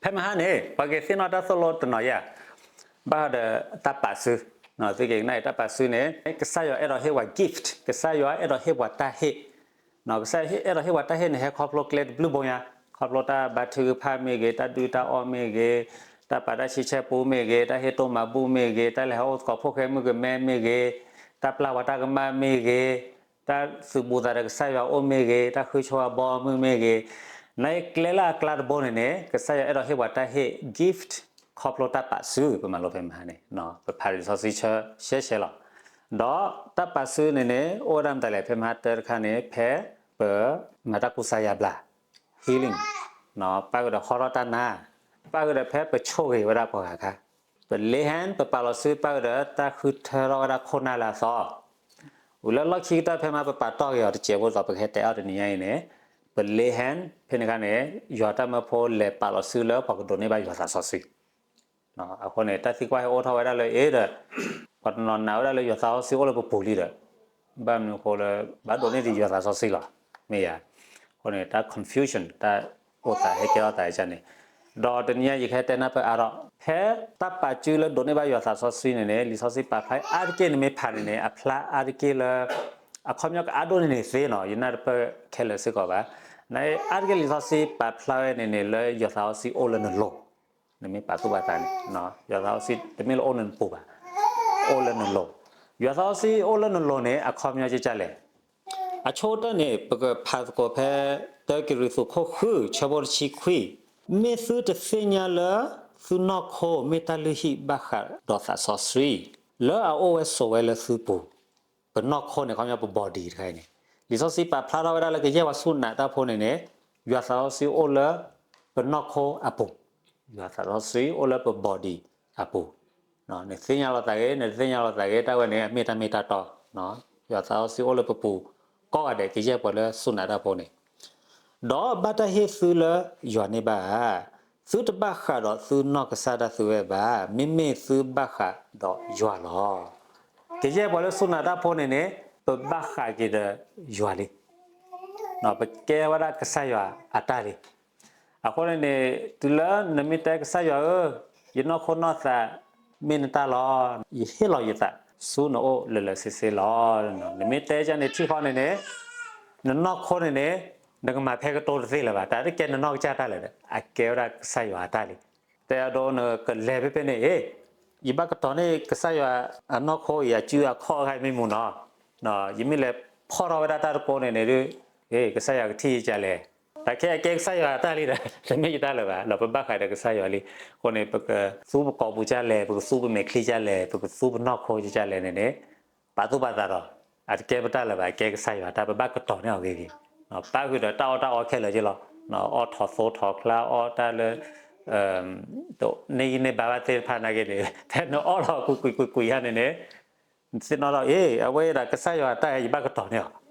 ဖဲမဟါန့ၣ် ပှၤက့ၤသ့ၣ်နီၣ်တၢ်သိၣ်လိတနီၤယၤ ဘၣ်ဃးဒီးတၢ်ပာ်စု, သုက့ၤကနၣ်အံၤ တၢ်ပာ်စုန့ၣ် ကစၢ်ယွၤအဲၣ်ဒိးဟ့ၣ်ပှၤ gift, ကစၢ်ယွၤအဲၣ်ဒိးဟ့ၣ်ပှၤတၢ်ဟ့ၣ်, ကစၢ်ယွၤအဲၣ်ဒိးဟ့ၣ်ပှၤတၢ်ဟ့ၣ်န့ၣ် ဟဲခီဖျိကျဲတဘျုးဘိညါ, ခီဖျိတၢ်ဘါထုကဖၣ်မ့ၢ်ဂ့ၤ, တၢ်ဒုၣ်တၢ်အီၣ်မ့ၢ်ဂ့ၤ, တၢ်ပာ်တၢ်ဆံဆဲပူမ့ၢ်ဂ့ၤ, တၢ်ဟ့ၣ်တိၢ်မၤဘူၣ်မ့ၢ်ဂ့ၤ, တၢ်လဲၤဟးအိၣ်သကိးဖိၣ်ဃဲမုၣ်ကမဲမ့ၢ်ဂ့ၤ, တၢ်ပျၢ်ပှၤတၢ်ကမၣ်မ့ၢ်ဂ့ၤ, တၢ်သုးဘူးသးဒီးကစၢ်ယွၤအိၣ်မ့ၢ်ဂ့ၤ, တၢ်ဃုဆိဝဲဘီမုၢ်မ့ၢ်ဂ့ၤ, နကျဲလၢအကျါတဘိန့ၣ်န့ၣ် ကစၢ်ယွၤအဲၣ်ဒိးဟ့ၣ်ပှၤတၢ်ဟ့ၣ် gift ခီဖျိတၢ်ပာ်စု ပမၤလိဖဲမဟါန့ၣ်, ပဖးလံာ်စီဆှံဆၢရှဲရှဲလီၤ. ဒီးတၢ်ပာ်စုန့ၣ်န့ၣ် အိၣ်ဝဲဒၣ်မတၤလဲၣ် ဖဲမဟါတၢတခါန့ၣ် ဖဲပမၤတၢ်ကူစါယါဘျါ healing, ပၣ်ဃုာ်ဒီးဟီထီၣ်တၢ်နါ, ပၣ်ဃုာ်ဒီးဖဲပဆိၣ်ဂ့ၤဝဲဒၣ်ပှၤဂၤအခါ, ပ lay hand ပပာ်လီၤစု ပၣ်ဃုာ်ဒီးတၢ်ဃုထၢထီၣ်ဝဲဒၣ်ခိၣ်နၢ်လၢအသီ, ဝံၤလၢလီၢ်ခံကတၢၢ်ဖဲမဟါ ပပာ်တီၢ်က့ၤအီၤတစဲးဖိသိး ပကဟဲတဲအီၤတနံၤညါအံၤန့ၣ်, ပ lay hand ဖဲန့ၣ်အခါန့ၣ် ယွၤတၢ်မၢဖိလဲၤပာ်လီၤစု လၢပှၤကဒိးန့ၢ်ဘၣ်ယွၤသးစီဆှံ အဃိန့ၣ် တၢ်သံကွၢ်ဟဲအိၣ်ထီၣ်ဝဲဒၣ်လၢ အ့ဒီး ပှၤတနီၤနာ်ဝဲဒၣ်လၢယွၤသးစီဆှံအိၣ်လၢပပူၤလံဒီး ဘၣ်မနုၤအဃိလၢ ဘၣ်ဒိးန့ၢ်ဒံးယွၤသးစီဆှံလီၤ, မ့ၢ်ဧါ. အဃိန့ၣ် တၢ် confusion တၢ်အိၣ်သးဟဲကဲထီၣ်သးန့ၣ်, ဒီးတနံၤညါယကဟဲတဲနၢ်ပၢၢ်အါထီၣ် ဖဲတၢ်ပာ်စုလၢဒိးန့ၢ်ဘၣ်ယွၤသးစီဆှံန့ၣ်န့ၣ် လံာ်စီဆှံပာ်ဖျါအါတက့ၢ်န့ၣ်မ့ၢ်ဖးန့ၣ်န့ၣ် အဖျါအါတက့ၢ်လၢ အခီပညီကအါဒိၣ်န့ၢ်န့ၣ်သ့နီၤ, ယနၢ်တပၢၢ်ခဲလၢာ်စ့ၢ်ကီးဘၣ်. နအါတက့ၢ်လံာ်စီဆှံပာ်ဖျါဝဲန့ၣ်န့ၣ် လၢယွၤသးစီဆှံအိၣ်လၢနလိၤ, နမ့ၢ်ပာ်သူၣ်ပာ်သးန့ၣ် ယွၤသးစီဆှံတမ့ၢ်လၢအိၣ်လၢနပူၤဘၣ်, အိၣ်လၢနလိၤ, ယွၤသးစီဆှံအိၣ်လၢနလိၤန့ၣ် အခီပညီကကလဲၣ် အဆိကတၢၢ်န့ၣ် ပကဖးသကိးဖဲ တၢကရံၣ်သူးခိၣ်ဃု ဆၢဖိတဆံခွံ, မ့ၢ်သုတသ့ၣ်ညါလၢ သုနီၢ်ခိမ့ၢ်တၢ်လုၢ်ဟံၣ်ဘၣ်ဃးဒီးသးစီဆှံ, လၢအအိၣ်ဝဲဆိးဝဲလၢသုပူၤ, ပနီၢ်ခိန့ၣ် ခီပညီပ body တခါအံၤန့ၣ် လံာ်စီဆှံပာ်ဖျါထီၣ်ဝဲဒၣ်လၢကယဲၢ်ပှၤဆူၣ်နးတၢ်ဖိန့ၣ်န့ၣ် ယွၤသးစီဆှံအိၣ်လၢ ပနီၢ်ခိအပူၤ, ယွၤသးစီဆှံအိၣ်လၢပ body အပူၤ နသ့ၣ်ညါလိာ်သးဂ့ၤ နတသ့ၣ်ညါလိာ်သးဂ့ၤ တၢ်ဝဲန့ၣ် အမ့ၢ်တၢ်မ့ၢ်တၢ်တီ, ယွၤသးစီဆှံအိၣ်လၢပပူၤ ကိးဂၤဒဲး ကယဲၢ်ပှၤလၢဆူၣ်နးတၢ်ဖိန့ၣ်, ဒီးဘၣ်တၢ်ဟ့ၣ်သုလၢယွၤန့ၢ်ဘၣ်ဧါ, သုတဘၣ်ဃးဒီးသုနီၢ်ကစၢ်ဒၣ်သုဝဲဘၣ်, မ့မ့ၢ်သုဘၣ်ဃးဒီးယွၤလီၤ. ကယဲၢ်ပှၤလၢဆူၣ်နးတၢ်ဖိန့ၣ်န့ၣ် ပဘၣ်ဃးက့ၤဒီးယွၤလံ ပကဲဝဲဒၣ်ကစၢ်ယွၤအတၢ်လံ. အဃိန့ၣ်န့ၣ် တုၤလၢနမ့ၢ်တဲကစၢ်ယွၤဧၢ, ယနီၢ်ခိနီၢ်သးမ့ၢ်နတၢ်လီၤ, ယဟ့ၣ်လီၤယသးဆူနအိၣ်လၢာ်လၢာ်ဆ့ဆ့လီၤ. နမ့ၢ်တဲကန့ၣ်ထံၣ်ဃီန့ၣ်န့ၣ် နနီၢ်ခိန့ၣ်န့ၣ် နကမၤဖဲကတိၤတသ့လၢၤဘၣ်, တၢ်တကဲနနီၢ်ကစၢ်တၢ်လၢာ်ဒီး အကဲဝဲဒၣ်ကစၢ်ယွၤအတၢ်လံ. တဲအဒိနကလဲၤဖဲဖဲန့ၣ် အ့ ယဘၣ်ကတီၤန့ၢ်ကစၢ်ယွၤအနီၢ်ခိအံၤ အစုအခီၣ်အခါအံၤမ့ၢ်မူနီၤ, ယမ့ၢ်လဲၤဖီၣ်ထီၣ်ဝဲဒၣ်တၢ်တကိးန့ၣ်န့ၣ်ဒီး အ့ ကစၢ်ယွၤကထံၣ်ယကလဲၣ်. တၢ်ခဲအကဲကစၢ်ယွၤအတၢ်လံဒီး တမ့ၢ်ယတၢ်လၢၤဘၣ်, ဒီးပဘၣ်ဃးဒီးကစၢ်ယွၤလံ. အဃိန့ၣ် ပကသူပကိာ်ပူၤကလဲၣ်, ပကသူပမဲာ်ချံကလဲၣ်, ပကသူပနီၢ်ခိကလဲၣ်န့ၣ်န့ၣ် ပာ်သူၣ်ပာ်သးဒီး အတကဲပတၢ်လၢၤဘၣ်, အကဲကစၢ်ယွၤတၢ်, ပဘၣ်ကတီၤန့ၢ်အီၤဂ့ၤဂ့ၤ, ပၣ်ဃုာ်ဒီးတၢ်အီၣ်တၢ်အီခဲလၢာ်က့လီၤ. အီၣ်ထီၣ်သိထီၣ်ချါ, အီၣ်တၢ်လၢ န့ၢ်ယံၤန့ၢ်ဘါဘၣ်သ့ၣ်တဖၣ်နာ်က့န့ၣ် ဖဲနအီၣ်ထီၣ်ကွံာ်ကွံာ်ကွံာ်ကွံာ်ယါန့ၣ်န့ၣ် နသ့ၣ်နီၣ်ထီၣ် အ့ အဝဲဒၣ်ကစၢ်ယွၤတၢ် ယဘၣ်ကတီၤန့ၢ်အီၤ.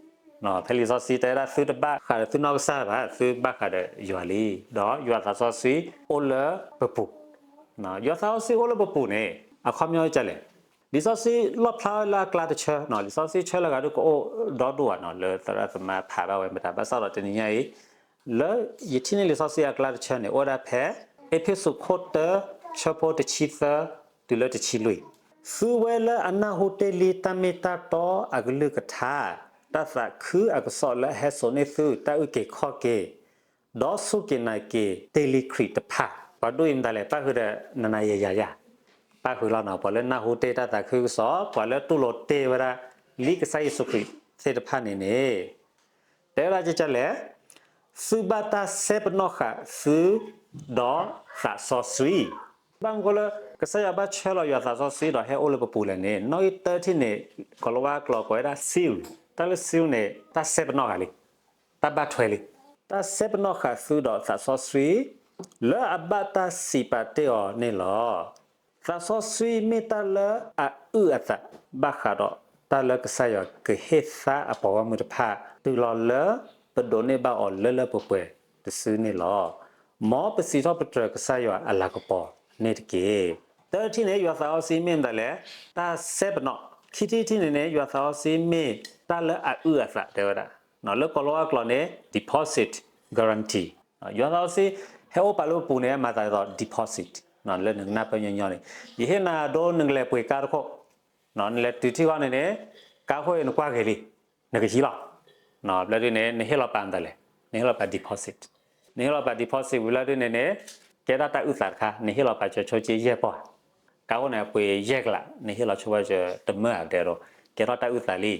ဖဲလံာ်စီဆှံတဲဝဲဒၣ် သုတဘၣ်ဃးဒီးသုနီၢ်ကစၢ်ဘၣ်, သုဘၣ်ဃးဒီးယွၤလံ, ဒီးယွၤသးစီဆှံအိၣ်လၢပပူၤ. ယွၤသးစီဆှံအိၣ်လၢပပူၤန့ၣ် အခီပညီကလဲၣ်. လံာ်စီဆှံလီၣ်ဖျါဝဲလၢအကျါတဆၢ, လံာ်စီဆှံဆၢလၢဂၤဒုးကအိၣ်ဒီဒူၣ်ဘၣ်နီၤ, လၢသရၣ်သမါဖးဘၣ်ဝဲမတၤ, ဘၣ်ဆၣ်ဒီးတနံၤညါအံၤ လၢယထံၣ်န့ၢ်လံာ်စီဆှံအကျါတဆၢန့ၣ် အိၣ်ဝဲဒၣ်ဖဲ အ့းဖ့းစူးခိၣ်တၢ ဆၢဖိတဆံသၢ တုၤလၢတဆံလွံၢ်, သုဝဲလၢအနၢ်ဟူတ့ၢ်လံတၢ်မ့ၢ်တၢ်တီအကလုၢ်ကထါ, တၢ်သးခုအကစီၣ်လၢအဟဲစိာ်န့ၢ်သုတၢ်အုၣ်က့ၤခီၣ်က့ၤ, ဒီးစူၢ်က့ၤနာ်က့ၤတ့ၢ်လံခရံာ်တဖၣ်, ပှၤဒ်အံၤမတၤလဲၣ်, ပၣ်ဃုာ်ဒီးနၤနၤယၤယၤ, ပၣ်ဃုာ်လီၤနီၤ, ပှၤလၢနၢ်ဟူတ့ၢ်တၢ်သးခုကစီၣ်, ပှၤလၢတူၢ်လိာ်တ့ၢ်ဝဲဒၣ် လံကစၢ်ယ့ၣ်ၡူးခရံာ်သ့ၣ်တဖၣ်န့ၣ်န့ၣ် တဲဝဲဒၣ်ကလဲၣ်, သုဘၣ်တၢ်စဲပနီၣ်ဃာ်သု ဒီးသးစီဆှံ, ဘၣ်မနုၤဃိလၢ ကစၢ်ယွၤဘၣ်ဆှၢလီၤယွၤသးစီဆှံဒီးဟဲအိၣ်လၢပပူၤလဲၣ်န့ၣ်, နီၣ်ဂံၢ်တၢထံၣ်န့ၣ် ကီၤလၤဝါကျိာ်ကိးဝဲဒၣ် seal, တၢ်လၢ seal န့ၣ် တၢ်စဲပနီၣ်ဃာ်လံ, တၢ်ဘၣ်ထွဲလံ, တၢ်စဲပနီၣ်ဃာ်သုဒီးသးစီဆှံ လၢအဘၣ်တၢ်စံးပာ်တ့ၢ်အီၤန့ၣ်လီၤ. သးစီဆှံမ့ၢ်တၢ်လၢအအုၣ်အသး ဘၣ်ဃးဒီးတၢ်လၢကစၢ်ယွၤကဟ့ၣ်သါအပှၤဂီၢ်မုၢ်တဖၣ် တုၤလီၤလၢပဒိးန့ၢ်ဘၣ်အီၤလၢလၢပှဲၤပှဲၤတစုန့ၣ်လီၤ. မ်ပစံးထီၣ်ပတြၢၤကစၢ်ယွၤအလၤကပီၤန့ၣ်တက့ၢ်. တၢထံၣ်န့ၣ် ယွၤသးစီဆှံမ့ၢ်မတၤလဲၣ်, တၢ်စဲပနီၣ်, ခံထံၣ်တထံၣ်န့ၣ်န့ၣ် ယွၤသးစီဆှံမ့ၢ်တၢ်လၢအအုၣ်အသး တဲဝဲဒၣ်, လၢကီၤလၤဝါကျိာ်န့ၣ် deposit guarantee, ယွၤသးစီဆှံ ဟဲအိၣ်ပာ်လၢပပူၤန့ၣ် မၤသးဒ်သိး deposit လၢနကနၢ်ပၢၢ်ညီညီန့ၣ်, ယဟ့ၣ်နၤဒိ နကလဲၤပှ့ၤကါတခိၣ်, နလဲၤတုၤထံၣ်ဃီန့ၣ်န့ၣ်, ကါခိၣ်အံၤနကွၢ်ဂ့ၤလံ, နကဟံးလီၤ. ဘျီဒုန့ၣ် နဟ့ၣ်လီၤပာ်မတၤလဲၣ်, နဟ့ၣ်လီၤပာ် deposit, နဟ့ၣ်လီၤပာ် deposit ဝံၤလီၤဒုန့ၣ်န့ၣ်, ကဲထီၣ်တၢ်အုၣ်သးတခါ, နဟ့ၣ်လီၤပာ်စၢၤဆိက့ယဲၢ်ပီၢ် ကါခိၣ်န့ၣ်အပှ့ၤယဲၢ်ကလး, နဟ့ၣ်လီၤဆိပာ်စၢၤတမၢအဒဲးဒီး, ကဲထီၣ်တၢ်အုၣ်သးလံ.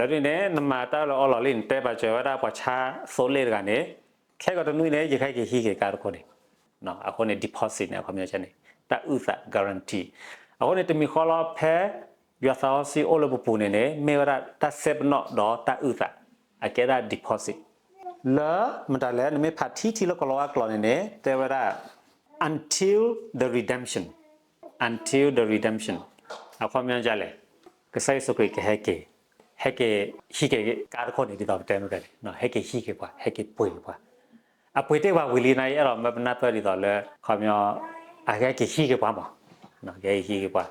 ဘျီဒုန့ၣ် နမၤတၢ်လၢအီလီၤလံ, နတဲပာ်စၢၤဝဲဒၣ်ပှၤဆါသိလ့ၣ်တဂၤန့ၣ်, ခဲကီးတနွံန့ၣ် ယကဟဲက့ၤဟံးက့ၤကါတခိၣ်န့ၣ်, အဃိန့ၣ် deposit န့ၣ် အခီပညီန့ၣ် တၢ်အုၣ်သး guarantee. အဃိန့ၣ် တမံၤဃီလီၤ ဖဲယွၤသးစီဆှံအိၣ်လၢပပူၤန့ၣ်န့ၣ် မ့ၢ်ဝဲဒၣ်တၢ်စဲပနီၣ် ဒီးတၢ်အုၣ်သး, အကဲဒၣ် deposit လၢမတၤလဲၣ်, နမ့ၢ်ဖးထံထံလၢကီၤလၤဝါကျိာ်န့ၣ်န့ၣ် တဲဝဲဒၣ် until the redemption, until the redemption အခီပညီဒ်လဲၣ်, ကစၢ်ယ့ၣ်ၡူးခရံာ်ကဟဲက့ၤ, ဟဲက့ၤဟံးက့ၤကါတခိၣ်န့ၣ် ဒ်သိးပတဲမ့ၢ်လဲၣ်, ဟဲက့ၤဟံးက့ၤပှၤ, ဟဲက့ၤပှ့ၤက့ၤပှၤ, အပှ့ၤတ့ၢ်ပှၤဝံၤလံန့ၣ် အဲၣ်ဒိးမၢပနၢ်ပၢၢ်ဒ်သိးလၢ အခီပညီ အကဟဲက့ၤဟံးက့ၤပှၤမး, ကဟဲက့ၤဟံးက့ၤပှၤ.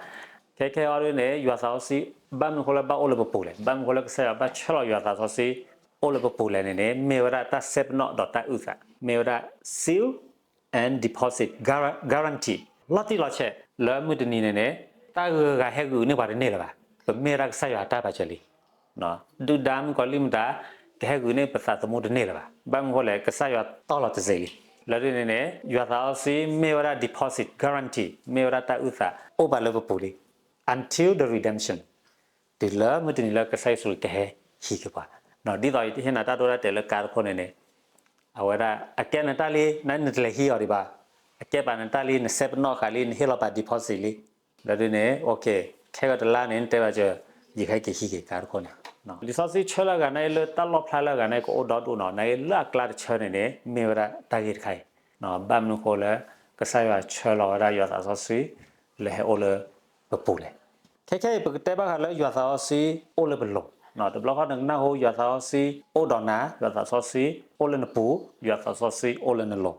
ခဲခဲအံၤဒုန့ၣ် ယွၤသးစီဆှံ ဘၣ်မနုၤဃိလၢဘၣ်အိၣ်လၢပပူၤလဲၣ်, ဘၣ်မနုၤဃိလၢကစၢ်ယွၤဘၣ်ဆှၢလီၤယွၤသးစီဆှံ အိၣ်လၢပပူၤလဲၣ်န့ၣ်န့ၣ် မ့ၢ်ဝဲဒၣ်တၢ်စဲပနီၣ်ဒီးတၢ်အုၣ်သး, မ့ၢ်ဝဲဒၣ် seal and deposit, guarantee လီၤတံၢ်လီၤဆဲးလၢမုၢ်တနံၤန့ၣ်န့ၣ်, တၢ်ဂုၤဂၤဟဲဂုာ်န့ၢ်ပှၤတန့ၢ်လၢၤဘၣ်, ပမ့ၢ်ဝဲဒၣ်ကစၢ်ယွၤတၢ်ပာ်စၢၤလံ. ဒုၣ်ဒါမုၣ်ကီၤလံၢ်မတၤ ကဟဲဂုာ်န့ၢ်ပသးသမူတန့ၢ်လၢၤဘၣ်. ဘၣ်မနုၤဃိလဲၣ်, ကစၢ်ယွၤတီၢ်လီၤတစ့လံ. လၢဒုန့ၣ်န့ၣ် ယွၤသးစီဆှံမ့ၢ်ဝဲဒၣ် deposit, guarantee, မ့ၢ်ဝဲဒၣ်တၢ်အုၣ်သး အိၣ်ပာ်လၢပပူၤလံ until the redemption, တုၤလၢမုၢ်တနံၤလၢကစၢ်ယ့ၣ်ၡူးခရံာ်ကဟဲဟံးက့ၤပှၤ. ဒ်သိးယဟ့ၣ်နၤတၢ်ဒိတၢ်တဲာ်လၢကါတခိၣ်န့ၣ်န့ၣ်, အဝဲဒၣ် အကဲနတၢ်လံ, နတလဲၤဟံးအီၤဒံးဘၣ်, အကဲပာ်နတၢ်လံ, နစဲပနီၣ်ဃာ်လံ, နဟ့ၣ်လီၤပာ် deposit လံ. လၢဒုန့ၣ် ခဲကီးတလါန့ၣ် နတဲဘၣ်စၢၤ ယကဟဲက့ၤဟံးက့ၤကါတခိၣ်န့ၣ်. လံာ်စီဆှံဆၢလၢအဂၤန့ၣ် လၢတၢ်လီၣ်ဖျါလၢအဂၤန့ၣ် ကအိၣ်ဒီဒူၣ်နီၤ, န့ၣ်လၢအကျါတဆၢန့ၣ်န့ၣ် မ့ၢ်ဝဲဒၣ်တၢ်ဂ့ၢ်တခါအံၤ, ဘၣ်မနုၤဃိလၢ ကစၢ်ယွၤဆှၢလီၤဝဲဒၣ်ယွၤသးစီဆှံ လၢဟဲအိၣ်လၢပပူၤလဲၣ်. ခဲခဲအံၤ ပကတဲဘၣ်ဃးလၢယွၤသးစီဆှံအိၣ်လၢပလိၤ, တဘျီဃီနကနၢ်ဟူယွၤသးစီဆှံအိၣ်ဒီးနၤ, ယွၤသးစီဆှံအိၣ်လၢနပူၤ, ယွၤသးစီဆှံအိၣ်လၢနလိၤ.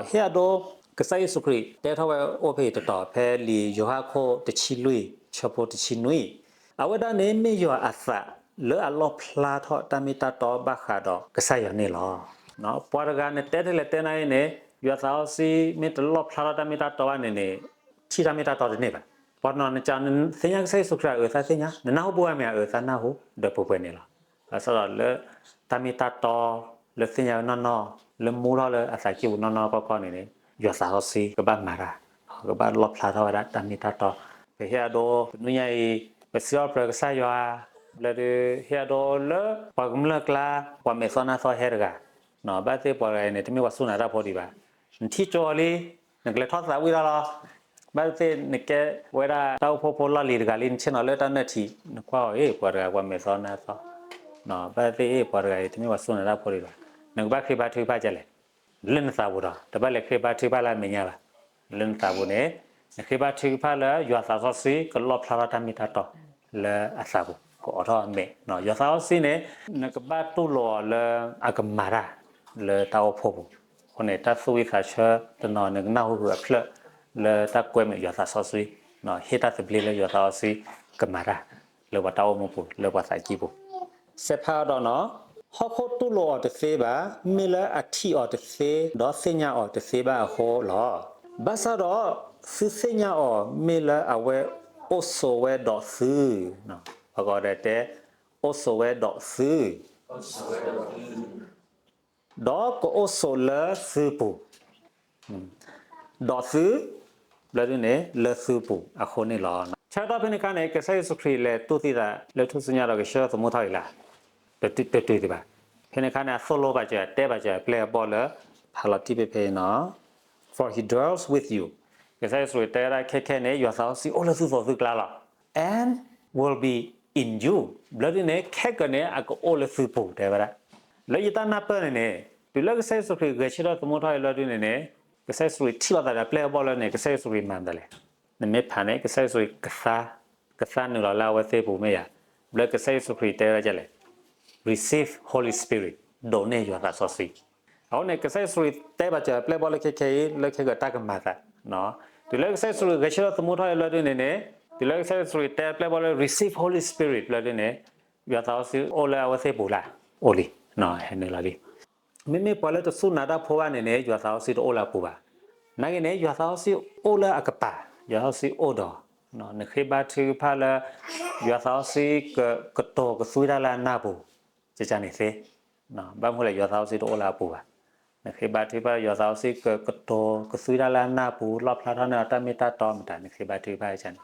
ဟ့ၣ်အဒိ ကစၢ်ယ့ၣ်ၡူးခရံာ်တဲထီၣ်ဝဲအိၣ်ဖဲအံၤတတီၤ ဖဲလံာ်ယိၤဟၣ်ခိၣ်တဆံလွံၢ် ဆၢဖိတဆံနွံ, အဝဲဒၣ်န့ၣ်မ့ၢ်ယွၤအသးလၢအလီၣ်ဖျါထီၣ်တၢ်မ့ၢ်တၢ်တီဘၣ်ဃးဒီးကစၢ်ယွၤန့ၣ်လီၤ. ပှၤတဂၤနတဲထဲလဲၣ်တဲနၤအံၤန့ၣ် ယွၤသးစီဆှံမ့ၢ်တလီၣ်ဖျါထီၣ်တၢ်မ့ၢ်တၢ်တီဘၣ်န့ၣ်န့ၣ် ထံၣ်တၢ်မ့ၢ်တၢ်တီတန့ၢ်ဘၣ်. ပှၤတနီၤနကနၣ်သ့ၣ်ညါကစၢ်ယ့ၣ်ၡူးခရံာ်အအၢသးသ့ၣ်ညါ, နနၢ်ဟူဘၣ်ဝဲမ့ၢ်အအၢသးနၢ်ဟူ ဒီးပှဲၤပှဲၤန့ၣ်လီၤ. ဘၣ်ဆၣ်ဒီးလၢတၢ်မ့ၢ်တၢ်တီ လၢသ့ၣ်ညါဝဲနီၢ်နီၢ် လၢမူထီၣ်လၢအသးကံၢ်ပူၤနီၢ်နီၢ်ကီၢ်ကီၢ်န့ၣ်န့ၣ် ယွၤသးစီဆှံကဘၣ်မၤတၢ်, ကဘၣ်လီၣ်ဖျါထီၣ်ဝဲဒၣ်တၢ်မ့ၢ်တၢ်တီ. ပဟ့ၣ်အဒိ တနွံညါအံၤ ပစံးထီၣ်ပတြၢၤကစၢ်ယွၤ, ဘျီဒု ဟ့ၣ်အဒိလၢပှၤကမျၢၢ်ကျါ ပှၤမဲာ်သီနါသီဟဲတဂၤ, ဘၣ်သ့ၣ်ပှၤတဂၤအံၤန့ၣ် တမ့ၢ်ပှၤစူၢ်နာ်တၢ်ဖိဒံးဘၣ်, နထံၣ်ကၠိအီၤလံ, နကလဲၤထီၣ်သးဝံၣ်တၢ်လီၤ. ဘၣ်သ့ၣ်နကဲဝဲဒၣ်တၢ်အိၣ်ဖှိၣ်ဖိလီၢ်လံၤတဂၤလံ နဆ့ၣ်နီၤလၢတၢ်နၢၣ်ထံး နကွၢ်အီၤ အ့ၣ် ပှၤတဂၤပှၤမဲာ်သီနါသီ, ဘၣ်သ့ၣ်အ့ၣ် ပှၤတဂၤအံၤ တမ့ၢ်ပှၤစူၢ်နာ်တၢ်ဖိဒံးဘၣ်, နကဘၣ်ဃ့ဘါထုကဖၣ်ဒ်လဲၣ် လၢနသးပူၤဒီး တဘၣ်လဲၤဃ့ဘါထုကဖၣ်လၢအမဲာ်ညါဘၣ်. လၢနသးပူၤန့ၣ် နဃ့ဘါထုကဖၣ်လၢယွၤသးစီဆှံကလီၣ်ဖျါထီၣ်တၢ်မ့ၢ်တၢ်တီလၢအသးပူၤ, ကအိးထီၣ်အမဲာ်, ယွၤသးစီဆှံန့ၣ် နကဘၣ်တူၢ်လိာ်အီၤလၢအကမၤတၢ်လၢတၢ်အိၣ်ဖှိၣ်ပူၤ. အဃိန့ၣ် တၢ်သူၣ်ဝံၣ်သးဆၢတနီၤ နကနၢ်ဟူဃုာ်အဖျၢၣ်လၢတၢ်ကွဲမုာ်ယွၤသးစီဆှံ, ဟ့ၣ်တၢ်သဘျ့လၢယွၤသးစီဆှံကမၤတၢ်လၢပှၤတၢ်အိၣ်မူပူၤ လၢပှၤသးကံၢ်ပူၤ. စဲးဖးဒီးနီၤ, ဟီၣ်ခိၣ်တူၢ်လိာ်အီၤတသ့ဘၣ်, မ့ၢ်လၢအထံၣ်အီၤတသ့ ဒီးသ့ၣ်ညါအီၤတသ့ဘၣ်အဃိလီၤ. ဘၣ်ဆၣ်ဒီး သုသ့ၣ်ညါအီၤ မ့ၢ်လၢအဝဲအိၣ်ဆိးဝဲဒီးသု, ပကတဲ အိၣ်ဆိးဝဲဒီးသု ဒီးကအိၣ်ဆိးလၢသုပူၤ, ဒီးသု, ဘျီဒုန့ၣ် လၢသုပူၤအဃိန့ၣ်လီၤ. ဆၢကတီၢ်ဖဲန့ၣ်အခါန့ၣ် ကစၢ်ယ့ၣ်ၡူးခရံာ်လဲၤတူၢ်သံသးလၢထူၣ်စုညါဒီးကဆှၢသမူထီၣ်အံၤလၢ်, တတုၤသ့ဘၣ်. ဖဲန့ၣ်အခါန့ၣ် အသိၣ်လိပာ်စၢၤ တဲပာ်စၢၤအပျဲၢ်အဘီၣ်လၢ ဖးလီၤတံၢ်ဖဲဖဲအံၤနီၤ, For he dwells with you. ကစၢ်ယ့ၣ်ၡူးခရံာ်တဲဝဲဒၣ်ခဲခဲန့ၣ် ယွၤသးစီဆှံအိၣ်လၢသုသီသုကျါလီၤ. And will be in you. ဘျီဒုန့ၣ် ခဲကၢန့ၣ် အကအိၣ်လၢသုပူၤ တဲဝဲဒၣ်. လၢယတၢ်နၢ်ပၢၢ်န့ၣ်န့ၣ် တုၤလၢကစၢ်ယ့ၣ်ၡူးခရံာ်ဂဲၤဆၢထၢၣ်သမူထီၣ်အံၤ ဘျီဒုန့ၣ်န့ၣ် ကစၢ်ယ့ၣ်ၡူးခရံာ်ထံၣ်လိာ်သးဒီးအပျဲၢ်အဘီၣ်လၢန့ၣ် ကစၢ်ယ့ၣ်ၡူးခရံာ်မၤမတၤလဲၣ်. နမ့ၢ်ဖးန့ၣ် ကစၢ်ယ့ၣ်ၡူးခရံာ်ကသါ, ကသါနုာ်လီၤလၢအဝဲသ့ၣ်ပူၤမ့ၢ်ယၤ, ဘျီကစၢ်ယ့ၣ်ၡူးခရံာ်တဲဝဲဒၣ်လဲၣ်, receive Holy Spirit, ဒိးန့ၢ်ယွၤသးစီဆှံ. အဃိန့ၣ် ကစၢ်ယ့ၣ်ၡူးခရံာ်တဲဘၣ်စၢၤအပျဲၢ်အဘီၣ်လၢခဲခဲအံၤ လၢခဲကၢတၢ်ကမၤသး, တုၤလၢကစၢ်ယ့ၣ်ၡူးခရံာ်ဂဲၤဆၢထၢၣ်သမူထီၣ်အံၤ ဘျီဒုန့ၣ်န့ၣ်, တုၤလၢကစၢ်ယ့ၣ်ၡူးခရံာ်တဲအပျဲၢ်အဘီၣ်လၢ receive Holy Spirit ဘျီဒုန့ၣ်, ယွၤသးစီဆှံအိၣ်လၢအဝဲသ့ၣ်ပူၤလၢ်, အိၣ်လံ, ဟဲနုာ်လီၤလံ. မ့မ့ၢ်ပှၤလၢတစူၢ်နာ်တၢ်ဖိဘၣ်န့ၣ်န့ၣ် ယွၤသးစီဆှံတအိၣ်လၢအပူၤဘၣ်. နာ်က့န့ၣ် ယွၤသးစီဆှံအိၣ်လၢအကပၤ, ယွၤသးစီဆှံအိၣ်ဒီး, နဃ့ဘါထုကဖၣ်လၢ ယွၤသးစီဆှံက ကတိၤကသွံတၢ်လၢအနၢ်ပူၤ, ကန့ၣ်သ့ ဘၣ်မနုၤလဲၣ် ယွၤသးစီဆှံတအိၣ်လၢအပူၤဘၣ်. နဃ့ဘါထုကဖၣ် ယွၤသးစီဆှံက ကတိၤကသွံတၢ်လၢအနၢ်ပူၤ လီၣ်ဖျါထီၣ်န့ၢ်အီၤတၢ်မ့ၢ်တၢ်တီမတၤ နဃ့ဘါထုကဖၣ်န့ၣ်.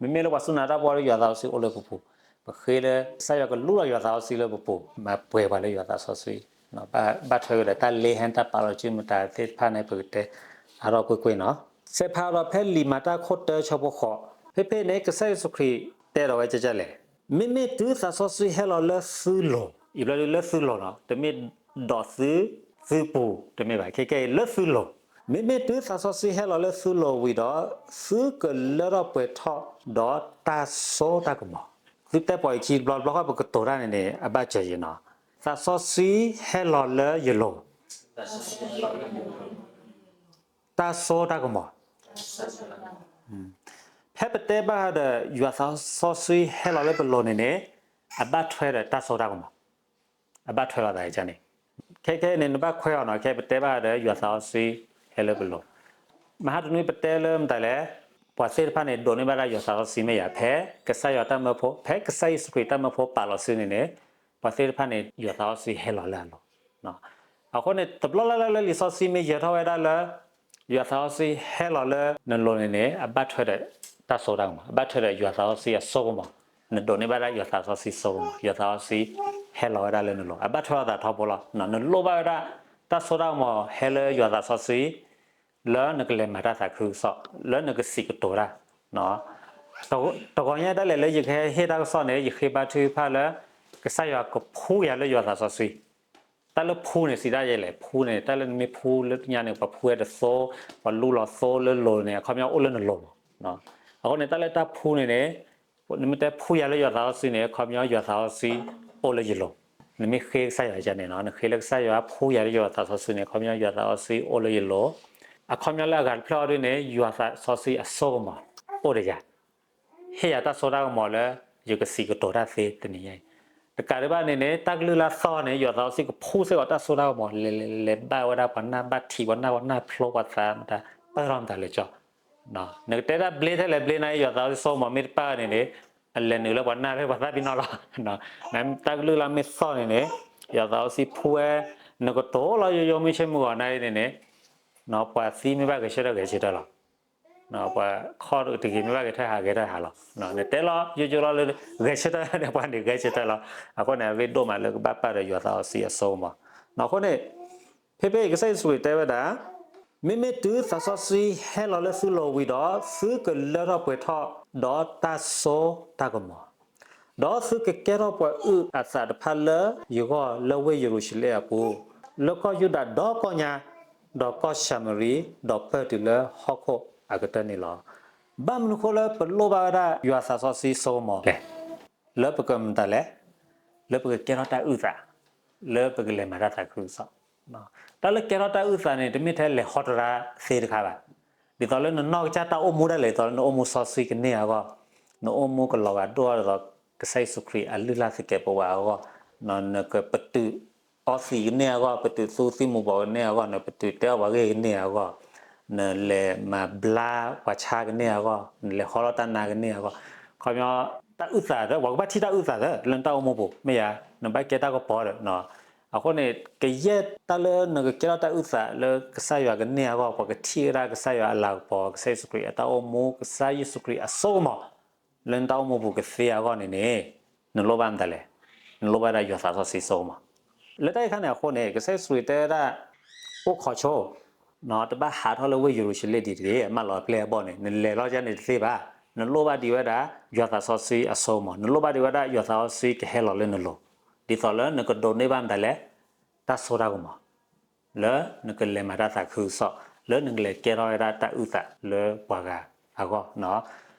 မ့မ့ၢ်လၢပှၤစူၢ်နာ်တၢ်ဖိဒီး ယွၤသးစီဆှံအိၣ်လၢပပူၤ, ပဃ့လၢ ကစၢ်ယွၤကလူလီၤယွၤသးစီဆှံလၢပပူၤ, မၤပှဲၤပှၤလၢယွၤသးစီဆှံ, ဘၣ်ထွဲကဒီးတၢ်လ့ဟဲ တၢ်ပာ်လီၤစုမတၤသ့ၣ်တဖၣ်န့ၣ် ပကတဲအါထီၣ်ကွ့ၢ်ကွ့ၢ်နီၤ. စဲးဖးဒီးဖဲလံာ်မၤတၢ်ခိၣ်တၢဆၢဖိဃိး, ဖဲဖဲန့ၣ် ကစၢ်ယ့ၣ်ၡူးခရံာ်တဲဒီးဝဲကဲကဲလဲၣ်, မ့မ့ၢ်တုၤသးစီဆှံဟဲလီၤလၢသုလိၤ, အံၤဘျီဒုးလၢသုလိၤနီၤ, တမ့ၢ်ဒီးသု သုပူၤ တမ့ၢ်ဘၣ်, ခဲကဲအံၤလၢသုလိၤ, မ့မ့ၢ်တုၤသးစီဆှံဟဲလီၤလၢသုလိၤဝံၤဒီး, သုကလၢထီၣ်ပှဲၤထီၣ်ဒီးတၢ်စိတၢ်ကမီၤ. သုတဲပှၤအံၤခံဘျီတဘျီဃီ ပကတိၤတၢ်န့ၣ်န့ၣ် အဘၣ်စၢၤယံၤနီၤ. သးစီဆှံဟဲလီၤလၢယလိၤ တၢ်စိတၢ်ကမီၤ. ဖဲပတဲဘၣ်ဃးဒီး ယွၤသးစီဆှံဟဲလီၤလၢပလိၤန့ၣ်န့ၣ်, အဘၣ်ထွဲဒီးတၢ်စိတၢ်ကမီၤ, အဘၣ်ထွဲလိာ်သးန့ၣ်, ခဲခဲန့ၣ် နဘၣ်ခွဲးအီၤနီၤ, ခဲပတဲဘၣ်ဃးဒီး ယွၤသးစီဆှံဟဲလၢပလိၤ, မဟါတနွံပတဲလၢမတၤလဲၣ်, ပှၤသ့ၣ်တဖၣ်န့ၣ် ဒိးန့ၢ်ဘၣ်ဒၣ်ယွၤသးစီဆှံမ့ၢ်ယၤ, ဖဲကစၢ်ယွၤတၢ်မၢဖိ, ဖဲကစၢ်ယ့ၣ်ၡူးခရံာ်တၢ်မၢဖိပာ်လီၤစုန့ၣ်န့ၣ်, ပှၤသ့ၣ်တဖၣ်န့ၣ် ယွၤသးစီဆှံဟဲလီၤလၢအလိၤ. အဃိန့ၣ် တဘျီလၢ်လၢ်လၢလံာ်စီဆှံမ့ၢ်ယဲၤထီၣ်ဝဲဒၣ်လၢ ယွၤသးစီဆှံဟဲလီၤလၢနလိၤန့ၣ်န့ၣ်, အဘၣ်ထွဲဒီးတၢ်စိတၢ်ကမီၤ, အဘၣ်ထွဲဒီးယွၤသးစီဆှံအစိကမီၤ, နဒိးန့ၢ်ဘၣ်ဒၣ်ယွၤသးစီဆှံစိကမီၤ, ယွၤသးစီဆှံဟဲလီၤဝဲဒၣ်လၢနလိၤ, အဘၣ်ထွဲလိာ်သးထီဘိလီၤ. နလိၣ်ဘၣ်ဝဲဒၣ်တၢ်စိတၢ်ကမီၤဟဲလၢယွၤသးစီဆှံ လၢနကလဲၤမၤတၢ်သးခုကစီၣ်, လၢနကစံးကတိၤတၢ်. တဂီၤညါဒၣ်လဲာ်လၢယကဟဲဟ့ၣ်တၢ်ကစီၣ်န့ၣ် ယဃ့ဘါထုကဖၣ်လၢ ကစၢ်ယွၤကဖှူယၤလၢယွၤသးစီဆှံ. တၢ်လၢဖှူန့ၣ် စံးဒၣ်ယဲလဲၣ်, ဖှူန့ၣ် တၢ်လၢနမ့ၢ်ဖှူလၢညါန့ၣ် ပှၤဖှူဝဲတသိ, ပှၤလူလီၤသိလၢလိၤန့ၣ် အခီပညီအိၣ်လၢနလိၤမး. အဃိန့ၣ် တၢ်လၢတၢ်ဖှူန့ၣ်န့ၣ်, နမ့ၢ်တဲဖှူယၤလၢယွၤသးစီဆှံန့ၣ် အခီပညီယွၤသးစီဆှံအိၣ်လၢယလိၤ. နမ့ၢ်ဃ့ကစၢ်ယွၤန့ၣ်, နဃ့လၢကစၢ်ယွၤဖှူယၤလၢယွၤသးစီဆှံန့ၣ် အခီပညီယွၤသးစီဆှံအိၣ်လၢယလိၤ. အခီပညီလၢအဂၤတဖျၢၣ်အီၤဒ်န့ၣ် ယွၤသးစီဆှံအစိကမီၤအိၣ်ဒီးယၤ ဟ့ၣ်ယၤတၢ်စိတၢ်ကမီၤလၢ ယကစံးကတိၤတၢ်သ့တနံၤညါအံၤ. တကးဒံးဘၣ်န့ၣ်န့ၣ် တၢ်ကလုၢ်လၢအသီန့ၣ် ယွၤသးစီဆှံကဖှူစ့ၢ်ကီးတၢ်စိတၢ်ကမီၤ လဲၤလဲၤလဲၤဘၣ်ဝဲဒၣ်ပှၤနၢ်ဘၣ်ထံးပှၤနၢ်ပှၤနၢ်ဖျိပှၤသးမတၤ ပၢၢ်ထီၣ်မတၤလဲၤကၠီ. နကတဲတၢ်ဘျ့ထဲလဲၣ်ဘျ့နၤ ယွၤသးစီဆှံစိကမီၤမ့ၢ်တပၢ်န့ၣ်န့ၣ် အလဲၤနုာ်လၢပှၤနၢ်ရ့ၣ်ပှၤသးပ့ၤနီၣ်လီၤ. တၢ်ကလုၢ်လၢအမ့ၢ်သီန့ၣ်န့ၣ် ယွၤသးစီဆှံဖှူဝဲ နကတိၤလီၤယိယိမုၢ်ဆ့ၣ်မုၢ်ဂီၤနၤအံၤန့ၣ်န့ၣ် ပှၤသံမ့ၢ်ဘၣ်ဂဲၤဆၢထၢၣ်ဂဲၤဆၢထၢၣ်လီၤ. ပှၤခီၣ်တဂ့ၤမ့ၢ်ဘၣ်ဂဲၤထၢၣ်ဟးဂဲၤထၢၣ်ဟးလီၤ. နတဲလီၤယိယိလီၤလၢ ဂဲၤဆၢထၢၣ်န့ၣ် ပှၤန့ၣ်ဂဲၤဆၢထၢၣ်လီၤ. အဃိန့ၣ် အရ့ဒိၣ်မးလၢကဘၣ်ပာ်ဒီးယွၤသးစီဆှံအစိကမီၤ. အဃိန့ၣ် ဖဲဖဲအံၤ ကစၢ်ယ့ၣ်ၡူးခရံာ်တဲဝဲဒၣ်, မ့မ့ၢ်တုၤသးစီဆှံဟဲလီၤလၢသုလိၤဝံၤဒီး သုကလၢထီၣ်ပှဲၤထီၣ်ဒီးတၢ်စိတၢ်ကမီၤ, ဒီးသုကကဲထီၣ်ပှၤအုၣ်အသးတဖၣ်လၢယဂီၢ်လၢဝ့ၢ်ယရူၤၡလ့ၣ်အပူၤ, လၢကီၢ်ယူဒၤဒီကီၢ်ညါ, ဒီးကီၢ်ၡၤမရံ, ဒီးပၢၢ်တုၤလၢဟီၣ်ခိၣ်အကတၢၢ်န့ၣ်လီၤ. ဘၣ်မနုၤဃိလၢပလိၣ်ဘၣ်ဝဲဒၣ်ယွၤသးစီဆှံစိကမီၤလဲၣ်. လၢပကမတၤလဲၣ်, လၢပကကဲထီၣ်တၢ်အုၣ်သး, လၢပကလဲၤမၤတၢ်သးခုကစီၣ်. တၢ်လၢကဲထီၣ်တၢ်အုၣ်သးန့ၣ် တမ့ၢ်ထဲလဲၤဟီတရါသ့တခါဘၣ်. ဒ်သိးလၢနနီၢ်ကစၢ်တၢ်အိၣ်မူဒၣ်လဲာ် ဒ်သိးလၢနအိၣ်မူစီဆှံကန့ၢ်အဂီၢ်, နအိၣ်မူကလီၤဂာ်ဒိၣ်အီၤဒ်သိး ကစၢ်ယ့ၣ်ၡူးခရံာ်အလုၢ်လၢ်သကဲးပဝးအဂီၢ်, နကပတုာ်အီသံးကန့ၢ်အဂီၢ်, ပတုာ်သူသံမူၤဘှီးကန့ၢ်အဂီၢ်, နပတုာ်တဲအီၣ်ပှၤဂ့ၢ်ကန့ၢ်အဂီၢ်, နလဲၤမၤဘျါပှၤဆါကန့ၢ်အဂီၢ်, နလဲၤဟီထီၣ်တၢ်နါကန့ၢ်အဂီၢ်, ခီပညီ တၢ်အုၣ်သးဒီး ပှၤကဘၣ်ထံၣ်တၢ်အုၣ်သးဒီး လၢနတၢ်အိၣ်မူပူၤ မ့ၢ်ယါ, နဘၣ်ကဲတၢ်ကပီၤဒီး အဃိန့ၣ် ကယဲၢ်တၢ်လၢနကကဲထီၣ်တၢ်အုၣ်သးလၢကစၢ်ယွၤကန့ၢ်အဂီၢ်, ပှၤကထံၣ်ဝဲဒၣ်ကစၢ်ယွၤအလၤကပီၤ, ကစၢ်ယ့ၣ်ၡူးခရံာ်အတၢ်အိၣ်မူ, ကစၢ်ယ့ၣ်ၡူးခရံာ်အစိကမီၤ လၢနတၢ်အိၣ်မူပူၤကသ့အဂီၢ်န့ၣ်န့ၣ်, နလိၣ်ဘၣ်မတၤလဲၣ်, နလိၣ်ဘၣ်ဒၣ်ယွၤသးစီဆှံစိကမီၤ. လၢတၢ်အံၤအခါန့ၣ်အဃိန့ၣ် ကစၢ်ယ့ၣ်ၡူးခရံာ်တဲဝဲဒၣ် အိၣ်ခိးဆိ တဘၣ်ဟးထီၣ်လၢဝ့ၢ်ယရူၤၡလ့ၣ်ဒံးတဂ့ၤ, မၢလီၤအပျဲၢ်အဘီၣ်န့ၣ် နလဲၤလီၤဒ်န့ၣ်တသ့ဘၣ်. နလိၣ်ဘၣ်ဒံးဝဲဒၣ် ယွၤသးစီဆှံအစိကမီၤ, နလိၣ်ဘၣ်ဒံးဝဲဒၣ် ယွၤသးစီဆှံကဟဲလီၤလၢနလိၤ, ဒ်သိးလၢနကဒိးန့ၢ်ဘၣ်မတၤလဲၣ်, တၢ်စိတၢ်ကမီၤ, လၢနကလဲၤမၤတၢ်သးခုကစီၣ်, လၢနကလဲၤကဲထီၣ်ဝဲဒၣ်တၢ်အုၣ်သးလၢပှၤဂၤအဂီၢ်.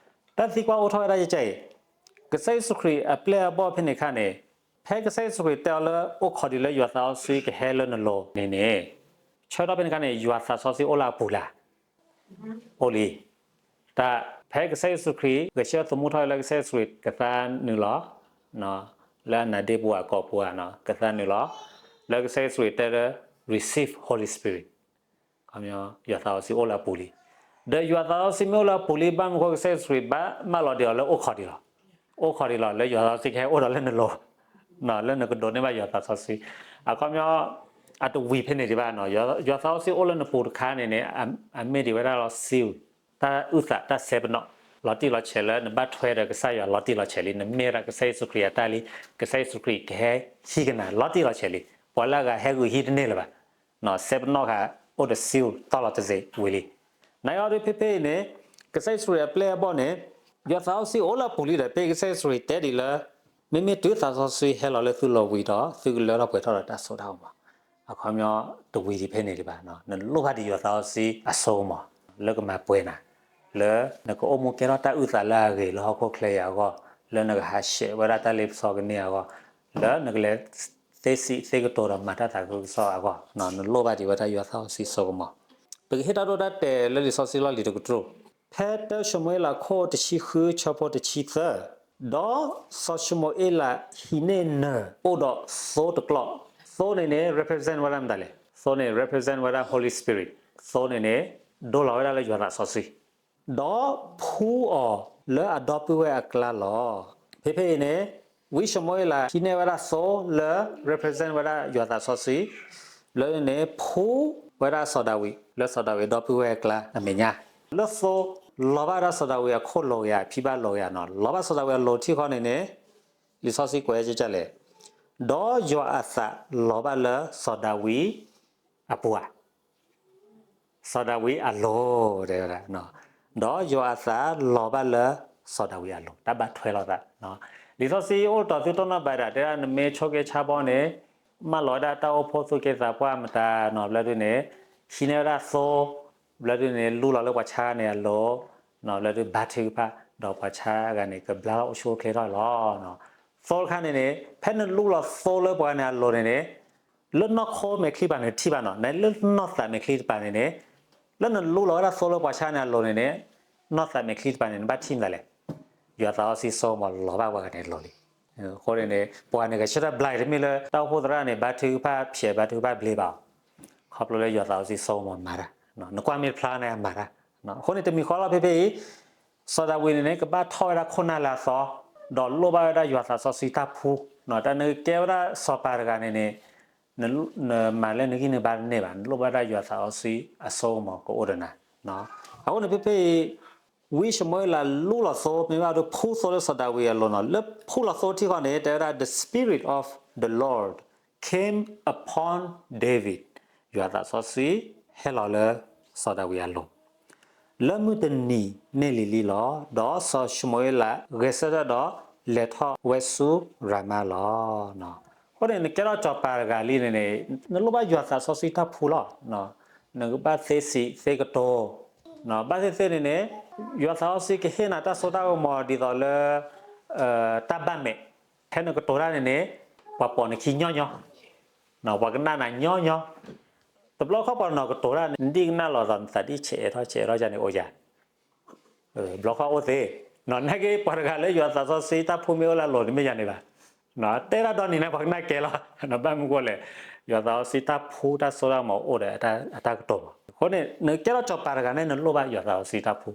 တၢ်သံကွၢ်အိၣ်ထီၣ်ဝဲဒၣ်ယဲအံၤ, ကစၢ်ယ့ၣ်ၡူးခရံာ်အပျဲၢ်အဘီၣ်ဖဲန့ၣ်အခါန့ၣ်, ဖဲကစၢ်ယ့ၣ်ၡူးခရံာ်တဲအီၤလၢအိၣ်ခိးဒံးလၢယွၤသးစီဆှံကဟဲလၢနလိၤန့ၣ်န့ၣ်, ဆၢကတီၢ်ဖဲန့ၣ်အခါန့ၣ် ယွၤသးစီဆှံအိၣ်လၢအပူၤလၢ် အိၣ်လံ. တၢ်ဖဲကစၢ်ယ့ၣ်ၡူးခရံာ် ဂဲၤဆၢထၢၣ်သမူထီၣ်လၢကစၢ်ယ့ၣ်ၡူးခရံာ်ကသါနုာ်လီၤ, လၢအနါဒ့ပူၤအကိာ်ပူၤဧါ, ကသါနုာ်လီၤ, လၢကစၢ်ယ့ၣ်ၡူးခရံာ်တဲလၢ receive Holy Spirit ယွၤသးစီဆှံအိၣ်လၢအပူၤလံ. ဒီးယွၤသးစီဆှံမ့ၢ်အိၣ်လၢအပူၤလံ ဘၣ်မနုၤအဃိ ကစၢ်ယ့ၣ်ၡူးခရံာ်ဘၣ်မၢလီၤဒံးအီၤလၢအိၣ်ခိးဒံးလီၤ. အိၣ်ခိးဒံးလီၤ လၢယွၤသးစီဆှံကဟဲအိၣ်ဒီးလၢနလိၤ, လၢနကဒိးန့ၢ်ဘၣ်ယွၤသးစီဆှံ. အခီပညီ အတဝံၤဖဲန့ၣ်ဒံးဘၣ်, ယွၤသးစီဆှံအိၣ်လၢနပူၤတခါန့ၣ်န့ၣ် အမ့ၢ်ဒံးဝဲဒၣ်လီၤ seal တၢ်အုၣ်သးတၢ်စဲပနီၣ် လီၤတံၢ်လီၤဆဲးလၢနဘၣ်ထွဲဒီးကစၢ်ယွၤလီၤတံၢ်လီၤဆဲးလံ, နမ့ၢ်ဝဲဒၣ်ကစၢ်ယ့ၣ်ၡူးခရံာ်အတၢ်လံ, ကစၢ်ယ့ၣ်ၡူးခရံာ်ကဟဲဟံးကနၤလီၤတံၢ်လီၤဆဲးလံ, ပှၤလၢအဂၤဟဲဂုာ်ဟံးတန့ၢ်လၢၤဘၣ်. စဲပနီၣ်ဃာ် အိၣ်ဒီး seal တီၢ်လီၤတစ့ဝံၤလံ. နအံၤအီၤဒ်ဖဲဖဲအံၤန့ၣ် ကစၢ်ယ့ၣ်ၡူးခရံာ်အပျဲၢ်အဘီၣ်န့ၣ် ယွၤသးစီဆှံအိၣ်လၢအပူၤလံဒီး ဖဲကစၢ်ယ့ၣ်ၡူးခရံာ်တဲဒံးလၢ မ့မ့ၢ်တုၤသးစီဆှံဟဲလီၤလၢသုလိၤဝံၤဒီး သုကလၢထီၣ်ပှဲၤထီၣ်ဒီးတၢ်စိတၢ်ကမီၤ. အခီပညီ တဝံၤဒံးဖဲန့ၣ်ဒံးဘၣ်, နလိၣ်ဘၣ်ဒံးယွၤသးစီဆှံအစိကမီၤ လၢကမၤပှဲၤနၤ, လၢနကအိၣ်မူကဲထီၣ်တၢ်အုၣ်သးလၢအဂ့ၤလၢဟီၣ်ခိၣ်ချၢအံၤအဂီၢ်, လၢနကဟးဆှဲးဝဲဒၣ်တၢ်လ့ပစီကန့ၢ်အဂီၢ်, လၢနကလဲၤသ့စံးသ့ကတိၤဒီးမၤတၢ်သးခုကစီၣ်အဂီၢ်, နလိၣ်ဘၣ်ဒံးဝဲဒၣ်ယွၤသးစီဆှံအစိကမီၤ. ပကဟ့ၣ်တၢ်ဒိတၢ်တဲာ်လၢလံာ်စီဆှံလီၢ်လံၤတကတြူၢ်, ဖဲတၢၡမူၤအ့လးခိၣ်တဆံဃုဆၢဖိတဆံသၢ, ဒီးစီၤၡမူၤအ့လးဟံးန့ၢ်နၢၤအိၣ်ဒီးသိတကျီၢ်, သိန့ၣ်န့ၣ် represent ဝဲဒၣ်မတၤလဲၣ်, သိန့ၣ် represent ဝဲဒၣ် Holy Spirit, သိန့ၣ်န့ၣ် ဒိလီၤဝဲဒၣ်လၢယွၤသးစီဆှံ ဒီးဖှူအီၤလၢအဒီပုၢ်ဝဲၢ်အကျါလီၤ. ဖဲဖဲအံၤန့ၣ် ဝံၡမူၤအ့လးဟံးန့ၢ်ဝဲဒၣ်သိလၢ represent ဝဲဒၣ်ယွၤသးစီဆှံ, လၢန့ၣ် ဖှူဝဲဒၣ်စီၤဒၤဝံး လၢစီၤဒၤဝံးအဒီပုၢ်ဝဲၢ်အကျါအမဲာ်ညါ, လၢသိ လီၤဘၣ်ဒၣ်စီၤဒၤဝံးအခိၣ်လိၤကယၤ အဖံဘၣ်လိၤကယၤနီၤ, လီၤဘၣ်စီၤဒၤဝံးအလိၤထံဃီန့ၣ်န့ၣ် လံာ်စီဆှံကွဲးကလဲၣ်, ဒီးယွၤအသးလီၤဘၣ်လၢစီၤဒၤဝံးအပူၤဧါ စီၤဒၤဝံးအလိၤ, ဒီးယွၤအသးလီၤဘၣ်လၢစီၤဒၤဝံးအလိၤ, တၢ်ဘၣ်ထွဲလိာ်သး. လံာ်စီဆှံအိၣ်တ့ၢ်သုတိၢ်နီၣ်ဘၣ်ဒၣ် တဲဒၣ်နမ့ၢ်ဆိးက့ဆါဘီန့ၣ် မၢလီၤဝဲဒၣ်တၢ်အိၣ်ဖှိၣ်သူၣ်က့သးပှၢ်မတၤနီၤ, ဘျီဒုန့ၣ် ဟံးန့ၢ်ဝဲဒၣ်သိ, ဘျီဒုန့ၣ် လူလီၤလၢပှၤဆါန့ၣ်အလိၤ, ဘျီဒုဘါထုကဖၣ် ဒီးပှၤဆါအဂၤန့ၣ် ကဘျါလီၤအိၣ်ဆူၣ်အိၣ်ချ့ထီၣ်လီၤ. သိတခါန့ၣ်န့ၣ် ဖဲနလူလီၤသိလၢပှၤန့ၣ်အလိၤန့ၣ်န့ၣ် လၢနီၢ်ခိမဲာ်ချံပၤန့ၣ်ထံၣ်ဘၣ်နီၤ, နလၢနီၢ်သးမဲာ်ချံတပၤန့ၣ်န့ၣ် လၢနလူလီၤဝဲဒၣ်သိလၢပှၤဆါန့ၣ်အလိၤန့ၣ်န့ၣ် နီၢ်သးမဲာ်ချံတပၤန့ၣ် နဘၣ်ထံၣ်မတၤလဲၣ်, ယွၤသးစီဆှံစိကမီၤလီၤဘၣ်ပှၤဂၤန့ၣ်အလိၤလံ. အဃိန့ၣ်န့ၣ် ပှၤန့ၣ်ဂဲၤဆၢထၢၣ်ဘျါအံၤတမ့ၢ်လၢတၢ်အိၣ်ဖှိၣ်သရၣ်န့ၣ် ဘါထုကဖၣ်ဖျဲး ဘါထုကဖၣ်ဘျ့ဘၣ်အီၤ, ခီဖျိလၢယွၤသးစီဆှံစိကမီၤမၤတၢ်, နကွၢ်မ့ၢ်တဖျါန့ၣ်အမၤတၢ်. အဃိန့ၣ် တမံၤဃီလီၤဖဲဖဲအံၤ စီၤဒၤဝံးန့ၣ်န့ၣ် ကဘၣ်ထီၣ်ဝဲဒၣ်ခိၣ်နၢ်လၢအသီ, ဒီးလိၣ်ဘၣ်ဝဲဒၣ်ယွၤသးစီဆှံတၢ်ဖှူ, တၢ်နကကဲဝဲဒၣ်စီၤပၤတဂၤန့ၣ်န့ၣ် နမၤလၢနဂံၢ်နဘါတန့ၢ်ဘၣ်, နလိၣ်ဘၣ်ဒၣ်ယွၤသးစီဆှံအစိကမီၤကအိၣ်ဒီးနၤ. အဃိန့ၣ်ဖဲဖဲအံၤ ဝံၡမူၤအ့လးလူလီၤသိ မ့ၢ်ဘၣ်ဒီးဖှူသိလၢစီၤဒၤဝံးအလိၤနီၤ, လၢဖှူလီၤသိထံဃီန့ၣ် တဲဝဲဒၣ် the Spirit of the Lord came upon David, ယွၤသးစီဆှံဟဲလီၤလၢစီၤဒၤဝံးအလိၤ လၢမုၢ်တနံၤန့ၣ်လံၤလံၤလီၤ. ဒီးစီၤၡမူၤအ့လးဂဲၤဆၢထၢၣ်ဒီးလဲၤထီၣ်ဝဲဆူရၤမါလီၤ. အဃိန့ၣ် နကဲထီၣ်စီၤပၤတဂၤလံန့ၣ်န့ၣ် နလိၣ်ဘၣ်ယွၤသးစီဆှံတၢ်ဖှူလီၤ. နကဘၣ်သ့စံးသ့ကတိၤ, ဘၣ်သ့ၣ်သ့ၣ်န့ၣ်န့ၣ် ယွၤသးစီဆှံကဟ့ၣ်နၤတၢ်စိတၢ်ကမီၤဒ်သိးလၢ တၢ်ဘၣ်မဲာ်, ဖဲနကတိၤတၢ်န့ၣ်န့ၣ် ပှၤပိာ်နခံညီညီ, ပှၤကနၣ်နၤညီညီ, တဘျီခီပှၤနီၢ်ကတိၤတၢ်န့ၣ် နဒံၣ်ကနၣ်လိာ်သး နသးဒ်ဆဲးအဲၣ်ထီၣ်ဆဲးအဲၣ်ထီၣ်ယါန့ၣ်အိၣ်ယါ ဘျီခီအိၣ်သ့, နာ်က့ပှၤတဂၤလၢယွၤသးစီဆှံတၢ်ဖှူမ့ၢ်အိၣ်လၢအလိၤန့ၣ်မ့ၢ်ယၤန့ၣ်ဘၣ်, တဲဒၣ်ဒီနံၤန့ၣ် ပှၤကနၣ်ကဲလီၤ, ဘၣ်မနုၤဃိလဲၣ်, ယွၤသးစီဆှံတၢ်ဖှူတၢ်စိတၢ်ကမီၤအိၣ်ဒီးအတၢ်ကတိၤမး. အဃိန့ၣ် နကဲထီၣ်စီၤပၤတဂၤန့ၣ် နလိၣ်ဘၣ်ယွၤသးစီဆှံတၢ်ဖှူ,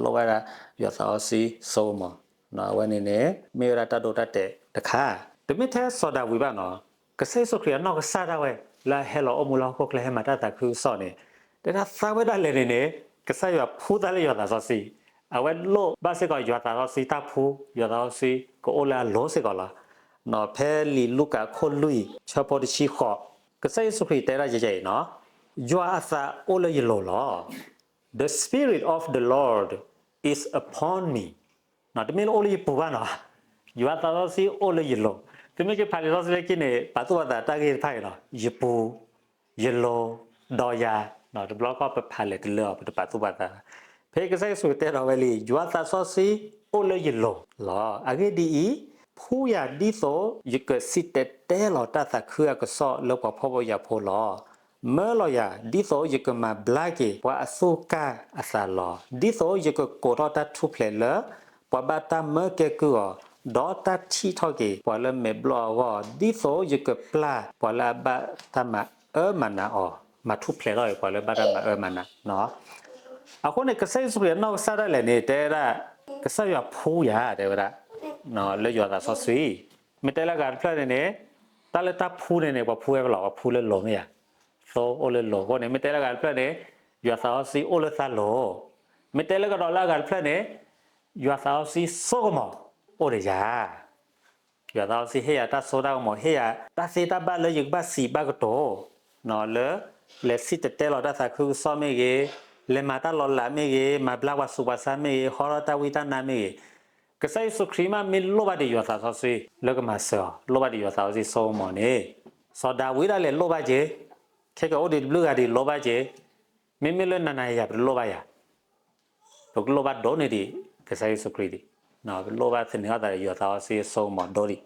လိၣ်ဘၣ်ဒၣ်ယွၤသးစီဆှံစိကမီၤ, အဝဲန့ၣ်န့ၣ် မ့ၢ်ဝဲဒၣ်တၢ်ဒိတၢ်တဲာ်တခါ, တမ့ၢ်ထဲစီၤဒၤဝံးဘၣ်နီၤ, ကစၢ်ယ့ၣ်ၡူးခရံာ်အနီၢ်ကစၢ်ဒၣ်ဝဲ လၢအဟဲလီၤအိၣ်မူလၢဟီၣ်ခိၣ်ချၢဟဲမၤတၢ်သးခုကစီၣ်န့ၣ်, တဲဒၣ်သးဝဲဒၣ်လဲာ်န့ၣ်န့ၣ် ကစၢ်ယွၤဖှူသးလၢယွၤသးစီဆှံ, အဝဲလိၣ်ဘၣ်စ့ၢ်ကီးယွၤသးစီဆှံတၢ်ဖှူ, ယွၤသးစီဆှံကအိၣ်လၢအလိၤစ့ၢ်ကီးလီၤ. ဖဲလံာ်လူၤကၣ်ခိၣ်လွံၢ် ဆၢဖိတဆံဃိး, ကစၢ်ယ့ၣ်ၡူးခရံာ်တဲဒၣ်ယဲယဲအံၤနီၤ, ယွၤအသးအိၣ်လၢယလိၤလီၤ. The Spirit of the Lord is upon me. တမ့ၢ်လၢအိၣ်လၢယပူၤဘၣ်နီၤ, ယွၤသးစီဆှံအိၣ်လၢယလိၤ. သုမ့ၢ်က့ၤဖးလံာ်စီဆှံလၢခံန့ၣ် ပာ်သူၣ်ပာ်သးတၢ်ဂ့ၢ်တဖၣ်အံၤလီၤ. ယပူၤ, ယလိၤ, ဒီးယၤ, တဘျီခီပဖးလဲၣ်တလၢအီၤ ပတပာ်သူၣ်ပာ်သးဘၣ်. ဖဲကစၢ်ယ့ၣ်ၡူးတဲထီၣ်ဝဲလံ, ယွၤသးစီဆှံအိၣ်လၢယလိၤလီၤ. အဂ့ၢ်ဒ်အံၤ, ဖှူယၤဒ်သိးယကစံၣ်တဲၤတဲလီၤတၢ်သးခုအကစီၣ်လၢပှၤဖှီၣ်ဖိယာ်ဖိလီၤ. မၢလီၤယၤ ဒ်သိးယကမၤဘျါက့ၤပှၤအသူၣ်ကၢ်အသးလီၤ. ဒ်သိးယကကိးထီၣ်တၢ်ထူၣ်ဖျဲးလၢပှၤဘၣ်တၢ်မၢကဲကုၢ်အီၤ, ဒီးတၢ်ထံၣ်ထီၣ်က့ၤပှၤလၢမဲာ်ဘျီၣ်အဂီၢ်, ဒ်သိးယကပျၢ်ပှၤလၢအဘၣ်တၢ်မၤအၢမၤနးအီၤ, မၤထူၣ်ဖျဲးထီၣ်က့ၤပှၤလၢဘၣ်တၢ်မၤအၢမၤနး. အဃိန့ၣ် ကစၢ်ယ့ၣ်ၡူးခရံာ်အနီၢ်ကစၢ်ဒၣ်လဲာ်န့ၣ် တဲဝဲဒၣ် ကစၢ်ယွၤဖှူယၤ တဲဝဲဒၣ် လၢယွၤသးစီဆှံ, မ့ၢ်တဲလၢအဂၤတဖျၢၣ်န့ၣ်န့ၣ်, တၢ်လၢတၢ်ဖှူန့ၣ်န့ၣ် ပှၤဖှူဝဲလီၤ, ပှၤဖှူလၢလိၤမ့ၢ်ဧါ, သိအိၣ်လၢလိၤအဃိန့ၣ် မ့ၢ်တဲလၢအဂၤတဖျၢၣ်န့ၣ် ယွၤသးစီဆှံအိၣ်လၢသးလိၤ, မ့ၢ်တဲလၢကဒီးလၢအဂၤတဖျၢၣ်န့ၣ် ယွၤသးစီဆှံစိကမီၤအိၣ်ဒီးယၤ ယွၤသးစီဆှံဟ့ၣ်ယၤတၢ်စိတၢ်ကမီၤ, ဟ့ၣ်ယၤတၢ်သ့တၢ်ဘၣ်လၢယကဘၣ်စံးဘၣ်ကတိၤ, လၢ လဲၤစံၣ်တဲၤတဲလီၤတၢ်သးခုကစီၣ်မ့ၢ်ဂ့ၤ, လဲၤမၤတၢ်လီၤလးမ့ၢ်ဂ့ၤ, မၤဘျါပှၤဆူးပှၤဆါမ့ၢ်ဂ့ၤ, ဟီထီၣ်တၢ်ဝံတၢ်နါမ့ၢ်ဂ့ၤ, ကစၢ်ယ့ၣ်ၡူးခရံာ်မးမ့ၢ်လိၣ်ဘၣ်ဒံးယွၤသးစီဆှံလၢကမၤစၢၤအီၤ, လိၣ်ဘၣ်ဒံးယွၤသးစီဆှံစိကမီၤန့ၣ်, စီၤဒၤဝံးဒၣ်လဲာ်လိၣ်ဘၣ်က့ၤ, ခဲကအိၣ်ဒံးတဘျုးဂၤဒံးလိၣ်ဘၣ်က့ၤ, မ့မ့ၢ်လၢနၤနၤယၤယၤပတလိၣ်ဘၣ်ယၤ ပကလိၣ်ဘၣ်ဒိၣ်န့ၢ်ဒံး ကစၢ်ယ့ၣ်ၡူးခရံာ်ဒံး, ပလိၣ်ဘၣ်သန့ၤအသးဒီးယွၤသးစီဆှံစိကမီၤဒိၣ်ဒံး,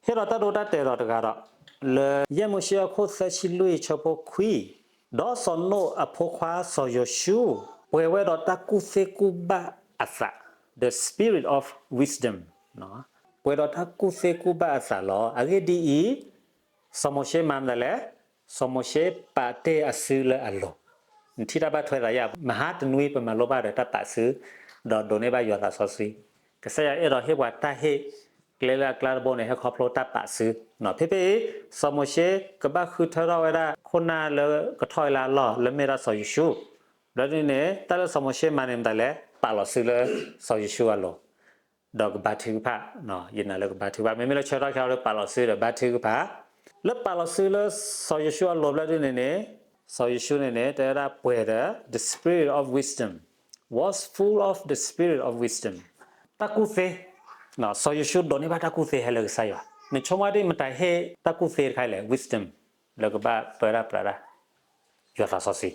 ဟ့ၣ်လီၤတၢ်ဒိတၢ်တဲာ်ဒီးတဂၤဒီး, လၢယဲၢ်မိၤၡ့အခိၣ်သၢဆံလွံၢ်ဆၢဖိခွံ, ဒီးစီၤနိအဖိခွါစီၤယိၤၡူ, ပှဲၤဝဲဒီးတၢ်ကူၣ်သ့ကူၣ်ဘၣ်အသး, the spirit of wisdom, ပှဲၤဒီးတၢ်ကူၣ်သ့ကူၣ်ဘၣ်အသးလီၤ. အဂ့ၢ်ဒ်အံၤ, စီၤမိၤၡ့မၤမနုၤလဲၣ်, စီၤမိၤၡ့ပာ်တ့ၢ်အစုလၢအလိၤ, နထံၣ်တၢ်ဘၣ်ထွဲသးယါ, မဟါတနွံပမၤလိဘၣ်ဒီးတၢ်ပာ်စု, ဒီးဒိးန့ၢ်ဘၣ်ယွၤသးစီဆှံ, ကစၢ်ယွၤအဲၣ်ဒိးဟ့ၣ်ပှၤတၢ်ဟ့ၣ်ကျဲလၢအကျါတဘိန့ၣ် ဟဲခီဖျိတၢ်ပာ်စု, ဖဲဖဲအံၤ, စီၤမိၤၡ့ကဘၣ်ဃုထၢထီၣ်ဝဲဒၣ်ခိၣ်နၢ်လၢကထီၣ်ဝဲလၢအလီၢ် လၢမ့ၢ်ဒၣ်စီၤယိၤၡူ, ဘျီဒ်န့ၣ် တၢ်လၢစီၤမိၤၡ့မၤန့ၣ်မတၤလဲၣ်, ပာ်လီၤစုလၢစီၤယိၤၡူအလိၤ ဒီးကဘါထုကဖၣ်, ယနာ်လၢကဘါထုကဖၣ်, မ့မ့ၢ်လၢဆၢကတီၢ်ခဲအံၤဒီးပာ်လီၤစုဒီးဘါထုကဖၣ်, လၢပာ်လီၤစုလၢစီၤယိၤၡူအလိၤဘျီဒ်န့ၣ်န့ၣ်, စီၤယိၤၡူန့ၣ်န့ၣ် တဲဝဲဒၣ်ပှဲၤဒီး the spirit of wisdom, was full of the spirit of wisdom, တၢ်ကူၣ်သ့, စီၤယိၤၡူဒိးန့ၢ်ဘၣ်တၢ်ကူၣ်သ့ဟဲလၢကစၢ်ယွၤ, နဆိကမိၣ်ဒ်မတၤဟ့ၣ်တၢ်ကူၣ်သ့တခါအံၤလဲၣ်, wisdom, လၢကဘၣ်ပၢတၢ်ပြးတၢ် ယွၤသးစီဆှံ,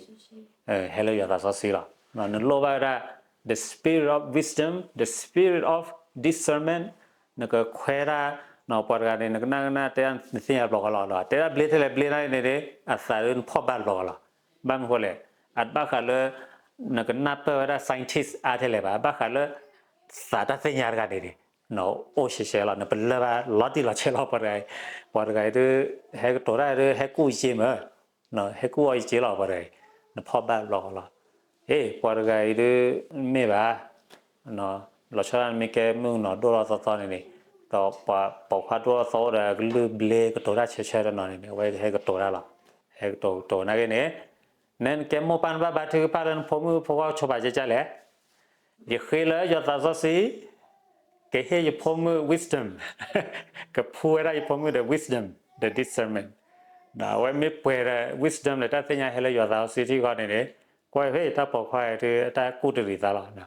ဟဲလၢယွၤသးစီဆှံလီၤ. နလိၣ်ဘၣ်ဝဲဒၣ် the spirit of wisdom, the spirit of discernment, နကခွဲးတၢ်, ပှၤတဂၤန့ၣ် နကနၣ်ကနၣ်တဲဒၣ်နသ့ၣ်ညါတဘျီဃီလီၤ, တဲဒၣ်ဘျ့ထဲလဲၣ်ဘျ့န့ၣ်န့ၣ်, အသးဒ်နဖီၣ်ဘၣ်တဘျီဃီလီၤ. ဘၣ်မနုၤဃိလဲၣ်, အတဘၣ်ဃးလၢ နကနၢ်ပၢၢ်ဝဲဒၣ် scientist အါထဲလဲၣ်ဘၣ်, ဘၣ်ဃးလၢ သးတၢ်သ့ၣ်ညါတဂၤန့ၣ်န့ၣ် အိၣ်ရှဲရှဲလီၤ, နပလၢၢ်ဘၣ်လီၤတံၢ်လီၤဆဲးလီၤ. ပှၤတဂၤအံၤ, ပှၤတဂၤအံၤဒ် ဟဲကတိၤတၢ်ဒ် ဟဲကူၣ်ယစ့မ့ၢ် ဟဲကူၣ်အီယစ့လီၤ ပှၤတဂၤအံၤ, နဖီၣ်ဘၣ်တဘျီဃီလီၤ. အ့ ပှၤတဂၤအံၤဒ် မ့ၢ်ဘၣ်, လီၤဆီဒၣ်နမ့ၢ်ကဲမုၣ်ကနီၤဒိၣ်ထီၣ်သီသီန့ၣ်န့ၣ်, ဒီးပှၤပိာ်ခွါဒိၣ်ထီၣ်သီအိၣ်ဒီးအကလုၢ်ဘျ့ကတိၤတၢ်ဆၢဆၢတနီၤန့ၣ်န့ၣ် အဝဲဟဲကတိၤတၢ်လီၤ. ဟဲကတိၤကတိၤနာ်က့န့ၣ်, နကဲမိၢ်ပၢ်နဘၣ်ဘါထုကဖၣ်လၢနဖိမုၣ်ဖိခွါဆိပာ်ကဲကၢ်လဲၣ်. ယဃ့လၢယွၤသးစီဆှံ ကဟ့ၣ်ယဖိမုၣ် wisdom, ကဖှူဝဲဒၣ်ယဖိမုၣ်ဒီး wisdom, ဒီး discernment, အဝဲမ့ၢ်ပှဲၤဒီး wisdom ဒီးတၢ်သ့ၣ်ညါဟဲလၢယွၤသးစီဆှံထံအဂီၢ်န့ၣ်န့ၣ်, ကွၢ်ဖဲအံၤတၢ်ပိာ်ခွါအံၤဒ်အတၢ်ကူၣ်တရံးသးလီၤ.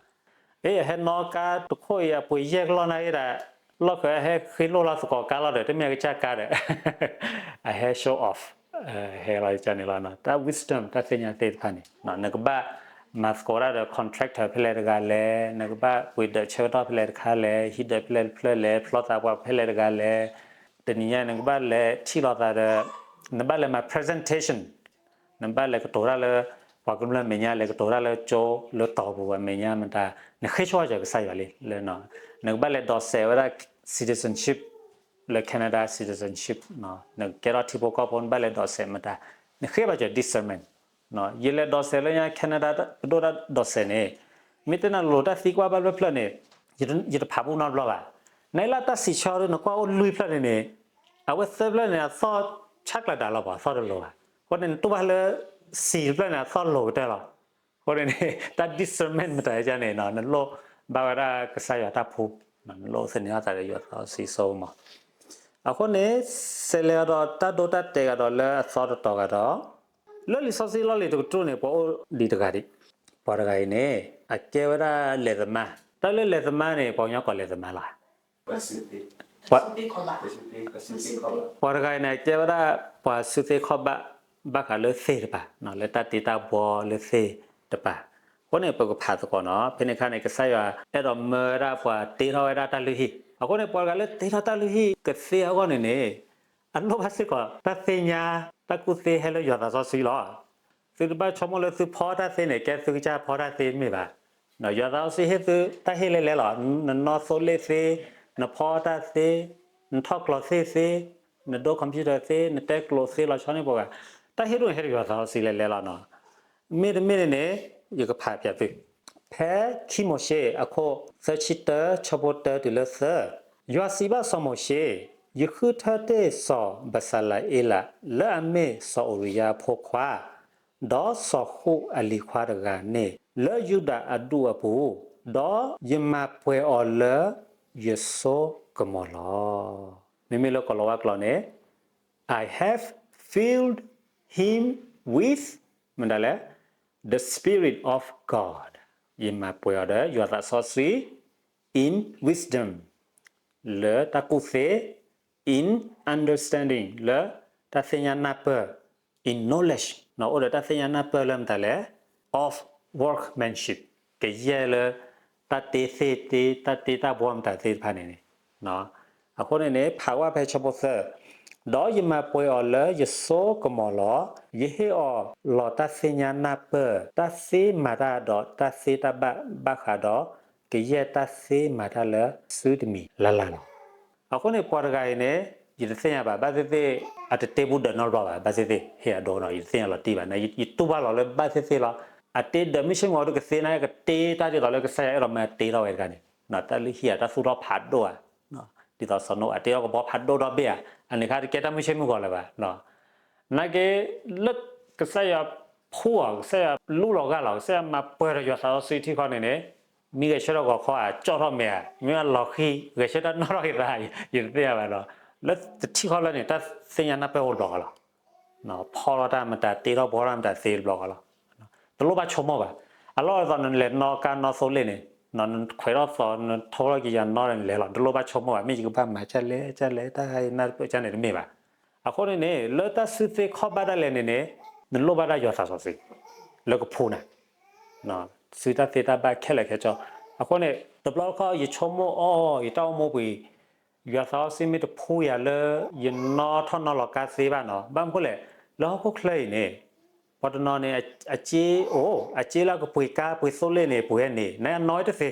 အ့ အဟဲနီၣ်ကါတခိၣ်အံၤအပှ့ၤယဲၢ်ကလီၢ်နာ်က့ဒီး, လီၢ်ခံအဟဲဃ့လိၢ်လီၤသကိးကါလီၤဒီး တမ့ၢ်အကစၢ်ကါဒီး, အဟဲ show off, ဟဲလီၤကၢ်န့ၣ်လီၤ. တၢ် wisdom တၢ်သ့ၣ်ညါသ့ၣ်တဖၣ်န့ၣ် နကဘၣ်မၤသကိးတၢ်ဒီး contractor ဖဲလဲၣ်တဂၤလဲၣ်, နကဘၣ်ပှ့ၤဒၢးဆၢကတီၢ်ဖဲလဲၣ်တခါလဲၣ်, ဟံးဒၢးဖဲလဲၣ်တဖျၢၣ်လဲၣ်, ဖျီသးပှၢ်ဖဲလဲၣ်တဂၤလဲၣ်, တနံၤညါနကဘၣ်လဲၤထံၣ်လိာ်သးဒီး, နဘၣ်လဲၤမၤ presentation, နဘၣ်လဲၤကတိၤတၢ်လၢ ပှၤကမျၢၢ်မဲာ်ညါ လဲၤကတိၤတၢ်လၢကၠိလၢတီၤပူၤအမဲာ်ညါမတၤ, နဃ့ဆိကစၢ်ကစၢ်ယွၤလံ, နကဘၣ်လဲၤဒိးစဲးဝဲဒၣ် citizenship လၢ Canada citizenship, နကကဲထီၣ်ထံဖိကီၢ်ဖိနဘၣ်လဲၤဒိးစဲးမတၤ, နဃ့ဘၣ်စၢၤ discernment, ယလဲၤဒိးစဲးလၢညါ Canada ပဒိၣ်တၢ်ဒိးစဲးန့ၣ်, မ့ၢ်တဲနၤလိၤတၢ်သံကွၢ်ဘၣ်ဖျၢၣ်ဖျၢၣ်န့ၣ်, ယတဖးပူၣ်နီတဘျီဘၣ်. နလၢတၢ်စံးဆၢဒ်နကွၢ်အိၣ်လွံၢ်ဖျၢၣ်န့ၣ်န့ၣ်, အဝဲသၢဖျၢၣ်န့ၣ် အသီၣ်ဆၣ်ကျၢၤဒၣ်လီၤဘၣ်, အသီၣ်တလိၤဘၣ်. အဃိန့ၣ် နတူၢ်ဘၣ်လၢ စံးတဖျၢၣ်န့ၣ် အသီၣ်လိၤကတၢၢ်လီၤ. အဃိန့ၣ်န့ၣ် တၢ် discernment မတၤကန့ၣ် နလိၣ်ဘၣ်ဝဲဒၣ်ကစၢ်ယွၤတၢ်ဖှူ, နလိၣ်သန့ၤအသးဒီးယွၤသးစီဆှံစိကမီၤ. အဃိန့ၣ် စဲးလဲၤအီၤဒီးတၢ်ဒိတၢ်တဲာ်ဂၤဒီးလၢအသီတတီၤဂၤဒီး, လၢလံာ်စီဆှံလီၢ်လံၤတကတြူၢ်န့ၣ် ပှၤအိၣ်ဒံးတဂၤဒံး, ပှၤတဂၤအံၤန့ၣ် အကဲဝဲဒၣ်လဲၤသမါ, တၢ်လၢလဲၤသမါန့ၣ် ပှၤကညီကိးလဲၤသမါလီၤ. ပှၤတဂၤအံၤန့ၣ် အကဲဝဲဒၣ်ပှၤစုသ့ခီၣ်ဘၣ်, ဘၣ်ဃးလၢသ့ၣ်တပၤ, လၢတၢ်တ့တၢ်ဘှီလၢသ့ၣ်တပၤ. အဃိန့ၣ် ပကဖးသကိးနီၤ, ဖဲန့ၣ်အခါန့ၣ် ကစၢ်ယွၤအဲၣ်ဒိးမၢဝဲဒၣ်ပှၤတ့ထီၣ်ဝဲဒၣ်တၢ်လုၢ်ဟံၣ်. အဃိန့ၣ် ပှၤတဂၤလၢတ့ထီၣ်တၢ်လုၢ်ဟံၣ်ကသ့အဂီၢ်န့ၣ်န့ၣ်, အလိၣ်ဘၣ်စ့ၢ်ကီးတၢ်သ့ၣ်ညါ, တၢ်ကူၣ်သ့ဟဲလၢယွၤသးစီဆှံလီၤ. သုတဘၣ်ဆိကမိၣ်လၢသုဖီတၢ်သ့န့ၣ် ကဲသုကစၢ်ဖီတၢ်သ့တမ့ၢ်ဘၣ်. ယွၤသးစီဆှံဟ့ၣ်သုတၢ်ဟ့ၣ်လဲၣ်လဲၣ်လီၤ. နနီၢ်သိလ့ၣ်သ့, နဖီတၢ်သ့, နထီၣ်ကျိးသ့ၣ်သ့, နဒိ computer သ့, နတဲကျိးသ့လီၤဆီန့ၣ်ပှၤဂၤ, တၢ်ဟ့ၣ်ဒိၣ်န့ၣ်ဟဲဒီးယွၤသးစီဆှံလဲၤလဲၤလီၤနီၤ. မ့တမ့ၢ်န့ၣ်န့ၣ် ယကဖးဖျါသု ဖဲခံမိၤၡ့အခိၣ်သၢဆံတၢ ဆၢဖိတၢတုၤလၢသၢ, ယွၤစံးဘၣ်စီၤမိၤၡ့, ယဃုထၢတ့ၢ်စီၤဘၣ်စၤလၤအ့လး လၢအမ့ၢ်စီၤအူရံယၤအဖိခွါ, ဒီးစီၤဃူးအလံၤခွါတဂၤန့ၣ် လၢယူဒၤအဒူၣ်အပူၤ, ဒီးယမၤပှဲၤအီၤလၢယစိကမီၤလီၤ. မ့မ့ၢ်လၢကီၤလၤဝါကျိာ်န့ၣ် I have filled him with မတၤလဲၣ် the Spirit of God, ယမၤပှဲၤအီၤဒီးယွၤသးစီဆှံ in wisdom လၢတၢ်ကူၣ်သ့, in understanding လၢတၢ်သ့ၣ်ညါနၢ်ပၢၢ်, in knowledge အိၣ်ဒီးတၢ်သ့ၣ်ညါနၢ်ပၢၢ်လၢမတၤလဲၣ် of workmanship ကယဲၢ်လၢ တၢ်တ့သ့ၣ်တ့ တၢ်တ့တၢ်ဘှီမတၤသ့ၣ်တဖၣ်န့ၣ်န့ၣ် အဃိန့ၣ်န့ၣ် ဖးဝဲဖဲဆၢဖိသၢ, ဒီးယမၤပှဲၤအီၤလၢယစိကမီၤလီၤ. ယဟ့ၣ်အီၤလီၤတၢ်သ့ၣ်ညါနၢ်ပၢၢ် တၢ်သ့မၤတၢ်ဒီးတၢ်သ့တၢ်ဘၣ်ဘၣ်ဃးဒီး ကယဲၢ်တၢ်သ့မၤတၢ်လၢစုတမံၤလၢ်လၢ်လီၤ. အဃိန့ၣ် ပှၤတဂၤအံၤန့ၣ် ယတသ့ၣ်ညါဘၣ် ဘၣ်သ့ၣ်သ့ၣ် အတတ့ဘူးဒီးနီတဘျီဘၣ် ဘၣ်သ့ၣ်သ့ၣ် ဟ့ၣ်အဒိနီၤ ယတသ့ၣ်ညါလီၤတံၢ်ဘၣ် ယတူၢ်ဘၣ်လီၤလၢဘၣ်သ့ၣ်သ့ၣ်လီၤ. အတ့ဒီးမုၢ်ဆ့ၣ်မုၢ်ဂီၤဒုးကသ့န့ၣ် ကတ့တၢ်ဒ်သိးလၢကစၢ်ယွၤအဲၣ်ဒိးမၤတ့ထီၣ်ဝဲတဂၤန့ၣ် တၢ်လုၢ်ဟံၣ်အတၢ်သူၣ်ထီၣ်ဖးဒိၣ်ဧါ ဒ်သိးစီၤနိအၤတ့ထီၣ်ကဘီဖးဒိၣ်ဒီဘ့ၣ်ဧါ အန့ၣ်ခါတကဲတၢ်မုၢ်ဆ့ၣ်မုၢ်ဂီၤလၢၤဘၣ် နာ်က့ လၢကစၢ်ယွၤဖှူအီၤ ကစၢ်ယွၤလူလီၤဂၢ်လီၤ ကစၢ်ယွၤမၤပှဲၤဒီးယွၤသးစီဆှံထံဃီန့ၣ်န့ၣ် မ့ၢ်ဂဲၤဆၢထၢၣ်ဂီၤခီဧါ ကၠီၣ်ထီၣ်မဲာ်ဧါ မ့ၢ်အလီၤဃံၤ ဂဲၤဆၢထၢၣ်နီၣ်ထီၣ်က့ၤသး ယတသ့ၣ်ညါဘၣ်ဒီး လၢတထံၣ်ဃီလၢန့ၣ် တၢ်သ့ၣ်ညါနၢ်ပၢၢ်အိၣ်တဘျီဃီလီၤ. ဖီထီၣ်တၢ်မတၤ တ့ထီၣ်ဘှီထီၣ်မတၤသ့တဘျီဃီလီၤ. တလိၣ်ဘၣ်ဆိကမိၣ်ဘၣ်. အလီၢ်အသိးနလဲၤနီၣ်ကါနီၣ်သိလ့ၣ်န့ၣ် နခွဲးထီၣ်သီ နထိထီၣ်က့ၤယၤနီၣ်လဲၤလီၤ တလိၣ်ဘၣ်ဆိကမိၣ်ဘၣ် မ့ၢ်ယကဘၣ်မၤကၢ်လဲၣ်ကၢ်လဲၣ် တၢ်ဟါအံၤနၢ်တပၢၢ်ကၢ်န့ၣ်တမ့ၢ်ဘၣ်. အဃိန့ၣ်န့ၣ် လၢတၢ်စုသ့ခီၣ်ဘၣ်ဒၣ်လဲာ်န့ၣ်န့ၣ် နလိၣ်ဘၣ်ဒၣ်ယွၤသးစီဆှံ လၢကဖှူနၤ စုတၢ်သ့တၢ်ဘၣ်ခဲလၢာ်ခဲဆ့. အဃိန့ၣ် တဘျီတခီၣ်ယဆိကမိၣ်အီၤ ယတၢ်အိၣ်မူပူၤ ယွၤသးစီဆှံမ့ၢ်တဖှူယၤလၢ ယနီၣ်ထီၣ်နီၣ်လီၤကါသ့ဘၣ်နီၤ ဘၣ်မနုၤဃိလဲၣ် လၢဟီၣ်ခိၣ်ချၢအံၤန့ၣ် ပှၤတနီၤန့ၣ် အစ့အိၣ် အစ့လၢအကပှ့ၤကါပှ့ၤသိလ့ၣ်န့ၣ် ပှ့ၤဝဲန့ၣ် နနီၣ်တသ့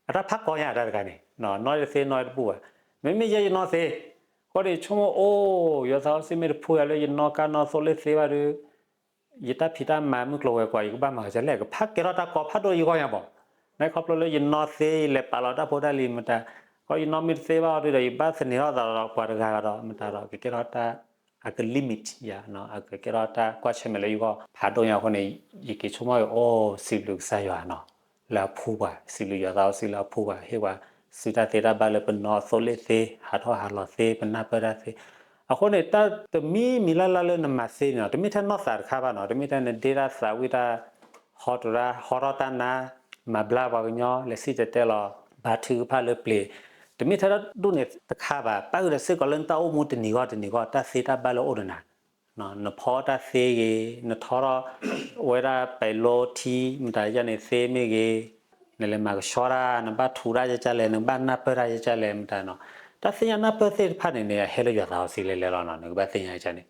အတၢ်ဖးကီညါတၢ်တဂၤန့ၣ် နီၣ်တသ့နီၣ်တဘူၣ်ဘၣ်. မ့မ့ၢ်ယဲယနီၣ်သ့ အဃိန့ၣ် ယဆိကမိၣ်အိၣ် ယွၤသးစီဆှံမ့ၢ်တဖှူယၤလၢယနီၣ်ကါနီၣ်သိလ့ၣ်သ့ဘၣ်ဒီး ယတၢ်ဖံးတၢ်မၤမုၢ်ကျိၤဝဲၤကွာ် ယကဘၣ်မၤကၢ်လဲၣ် ကဖးကဲထီၣ်တၢ်ကီဖးဒိၣ်ယဂီၢ်ညါဘၣ်. နခီဖျိလၢယနီၣ်သ့ ယလဲၤပာ်လီၤတၢ်ဖိတၢ်လံၤမတၤ ကီယနီၣ်မ့ၢ်တသ့ဘၣ်အီၤဒီး ယဘၣ်သန့ၤထီၣ်သးဒီးပှၤတဂၤဒီး မတၤဒီး ကကဲထီၣ်တၢ် အက limit ယၤ အကကဲထီၣ်တၢ်ကွၢ်ဆၢၣ်မဲာ်လၢယဂီၢ်ဖးဒိၣ်ညါအဃိန့ၣ် ယက့ၤဆိကမိၣ်အီၤ စံးဘျုးကစၢ်ယွၤနီၤ လၢအဖှူပှၤ စံးဘျုးယွၤသးစီဆှံလၢအဖှူပှၤ ဟ့ၣ်ပှၤ စုတၢ်သ့တၢ်ဘၣ်လၢပနီၣ်သိလ့ၣ်သ့ ဟးထီၣ်ဟးလီၤသ့ ပနၢ်ပၢၢ်တၢ်သ့. အဃိန့ၣ် တၢ်တမံၤမံၤလၢ်လၢ်လၢနမၤသ့န့ၣ်နီၤ တမ့ၢ်ထဲနီၢ်သးတခါဘၣ်နီၤ တမ့ၢ်ထဲနဒ့တၢ်သးဝံၣ်တၢ် ဟီတရါ ဟီထီၣ်တၢ်နါ မၤဘျါပှၤကညီ လဲၤစံၣ်တဲၤတဲလီၤ ဘါထုကဖၣ်လၢပျ့ၤ တမ့ၢ်ထဲတၢ်ဒိၣ်န့ၣ်တခါဘၣ် ပၣ်ဃုာ်ဒီးစ့ၢ်ကီးလၢနတၢ်အိၣ်မူတနံၤဂီၢ်တနံၤဂီၢ် တၢ်သ့တၢ်ဘၣ်လၢအိၣ်ဒီးနၤ နဖီတၢ်သ့ဂ့ၤ နထီထီၣ်ဝဲဒၣ်ပဲၤလိထံ မတၤယါန့ၣ်သ့မ့ၢ်ဂ့ၤ နလဲၤမၤကဆှီတၢ် နဘၣ်ထူးတၢ်ယကလဲၣ် နဘၣ်နၢ်ပၢၢ်တၢ်ယကလဲၣ်မတၤနီၤ တၢ်သ့ၣ်ညါနၢ်ပၢၢ်သ့ၣ်တဖၣ်န့ၣ်န့ၣ် အဟဲလၢယွၤသးစီဆှံလဲၤလဲၤလီၤနီၤ နကဘၣ်သ့ၣ်ညါယကန့ၣ်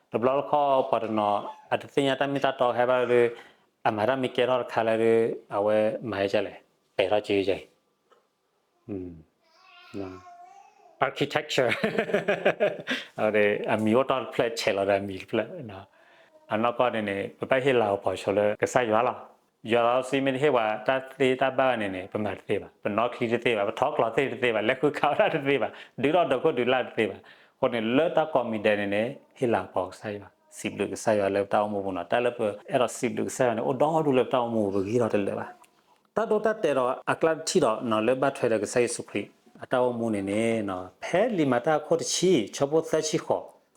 တဘျီတခီၣ်ပှၤတနီၤ အတသ့ၣ်ညါတၢ်မ့ၢ်တၢ်တီခဲဘၣ်ဒီး အမၤတၢ်မ့ၢ်ကဲထီၣ်တခါလၢဒီး အဝဲမၤယကလဲၣ် ပဲာ်ထီၣ်က့ယက architecture အမံၤအိၣ်တီၢ်တဖျၢၣ် ဆဲးလီၤဒီးအမံၤတဖျၢၣ် အနီၢ်ကီၢ်န့ၣ်န့ၣ် ပဘၣ်ဟ့ၣ်လၤကပီၤဆိလၢကစၢ်ယွၤလီၤ. ယွၤသးစီဆှံမ့ၢ်တဟ့ၣ်ပှၤတၢ်သ့တၢ်ဘၣ်ဘၣ်န့ၣ်န့ၣ် ပမၤတသ့ဘၣ် ပနီၣ်ချံတသ့ဘၣ် ပထီကျိးသ့တသ့ဘၣ် လဲၤဃုခးဝဲဒၣ်တသ့ဘၣ် ဒုးထီၣ်ဒိးခိၣ်ဒုးလၢ်တသ့ဘၣ်. အဃိန့ၣ် လၢတၢ်ကိးမံၤဒဲးန့ၣ်န့ၣ် ဟ့ၣ်လၤကပီၤကစၢ်ယွၤ စံးဘျုးကစၢ်ယွၤလၢပတၢ်အိၣ်မူပူၤနီၤ တၢ်လၢပအဲၣ်ဒိးစံးဘျုးကစၢ်ယွၤန့ၣ် အိၣ်ဒီဒူၣ်လၢပတၢ်အိၣ်မူပူၤ ပဂံၢ်ထီၣ်တလၢာ်ဘၣ်. တၢ်ဒိတၢ်တဲာ်ဒီးအကျါတထံၣ်ဒီး လၢဘၣ်ထွဲဒီးကစၢ်ယ့ၣ်ၡူးခရံာ် အတၢ်အိၣ်မူန့ၣ်န့ၣ် ဖဲလံာ်မၤတၢ်အခိၣ်တဆံ ဆၢဖိသၢဆံဃိး,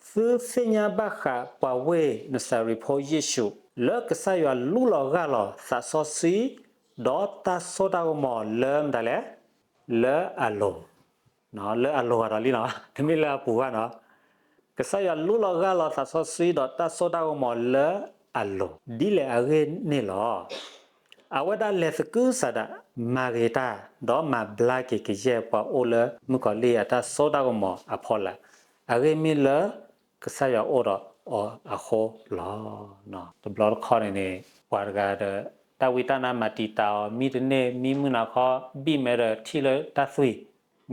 သုသ့ၣ်ညါဘၣ်ဃးပှၤဝ့ၢ်နစၤရ့းဖိယ့ၣ်ၡူး လၢကစၢ်ယွၤလူလီၤဂၢ်လီၤသးစီဆှံ ဒီးတၢ်စိတၢ်ကမီၤလၢမတၤလဲၣ် လၢအလိၤ လၢအလိၤဂၤဒီးလံနီၤ တမ့ၢ်လၢအပူၤဘၣ်နီၤ ကစၢ်ယွၤလူလီၤဂၢ်လီၤသးစီဆှံဒီးတၢ်စိတၢ်ကမီၤလၢအလိၤ ဒ်လဲၣ်အဂ့ၢ်န့ၣ်လီၤ. အဝဲဒၣ်လဲၤသကုၤဆးဒး မၤဂ့ၤတၢ် ဒီးမၤဘျါက့ၤကယဲၢ်ပှၤအိၣ်လၢမုၣ်ကီၤလံၢ်အတၢ်စိတၢ်ကမီၤအဖီလာ် အဂ့ၢ်မ့ၢ်လၢကစၢ်ယွၤအိၣ်ဒီးအီၤအဃိလီၤ. တဘျီတခီၣ်န့ၣ်န့ၣ် ပှၤတဂၤဒီး တၢ်ဝံတၢ်နါမၤတံာ်တာ်အီၤ မံတန့ၢ် မံမုၢ်နၤခီ ဘံၣ်မဲဒီးထံၣ်လၢတၢ်သွံၣ်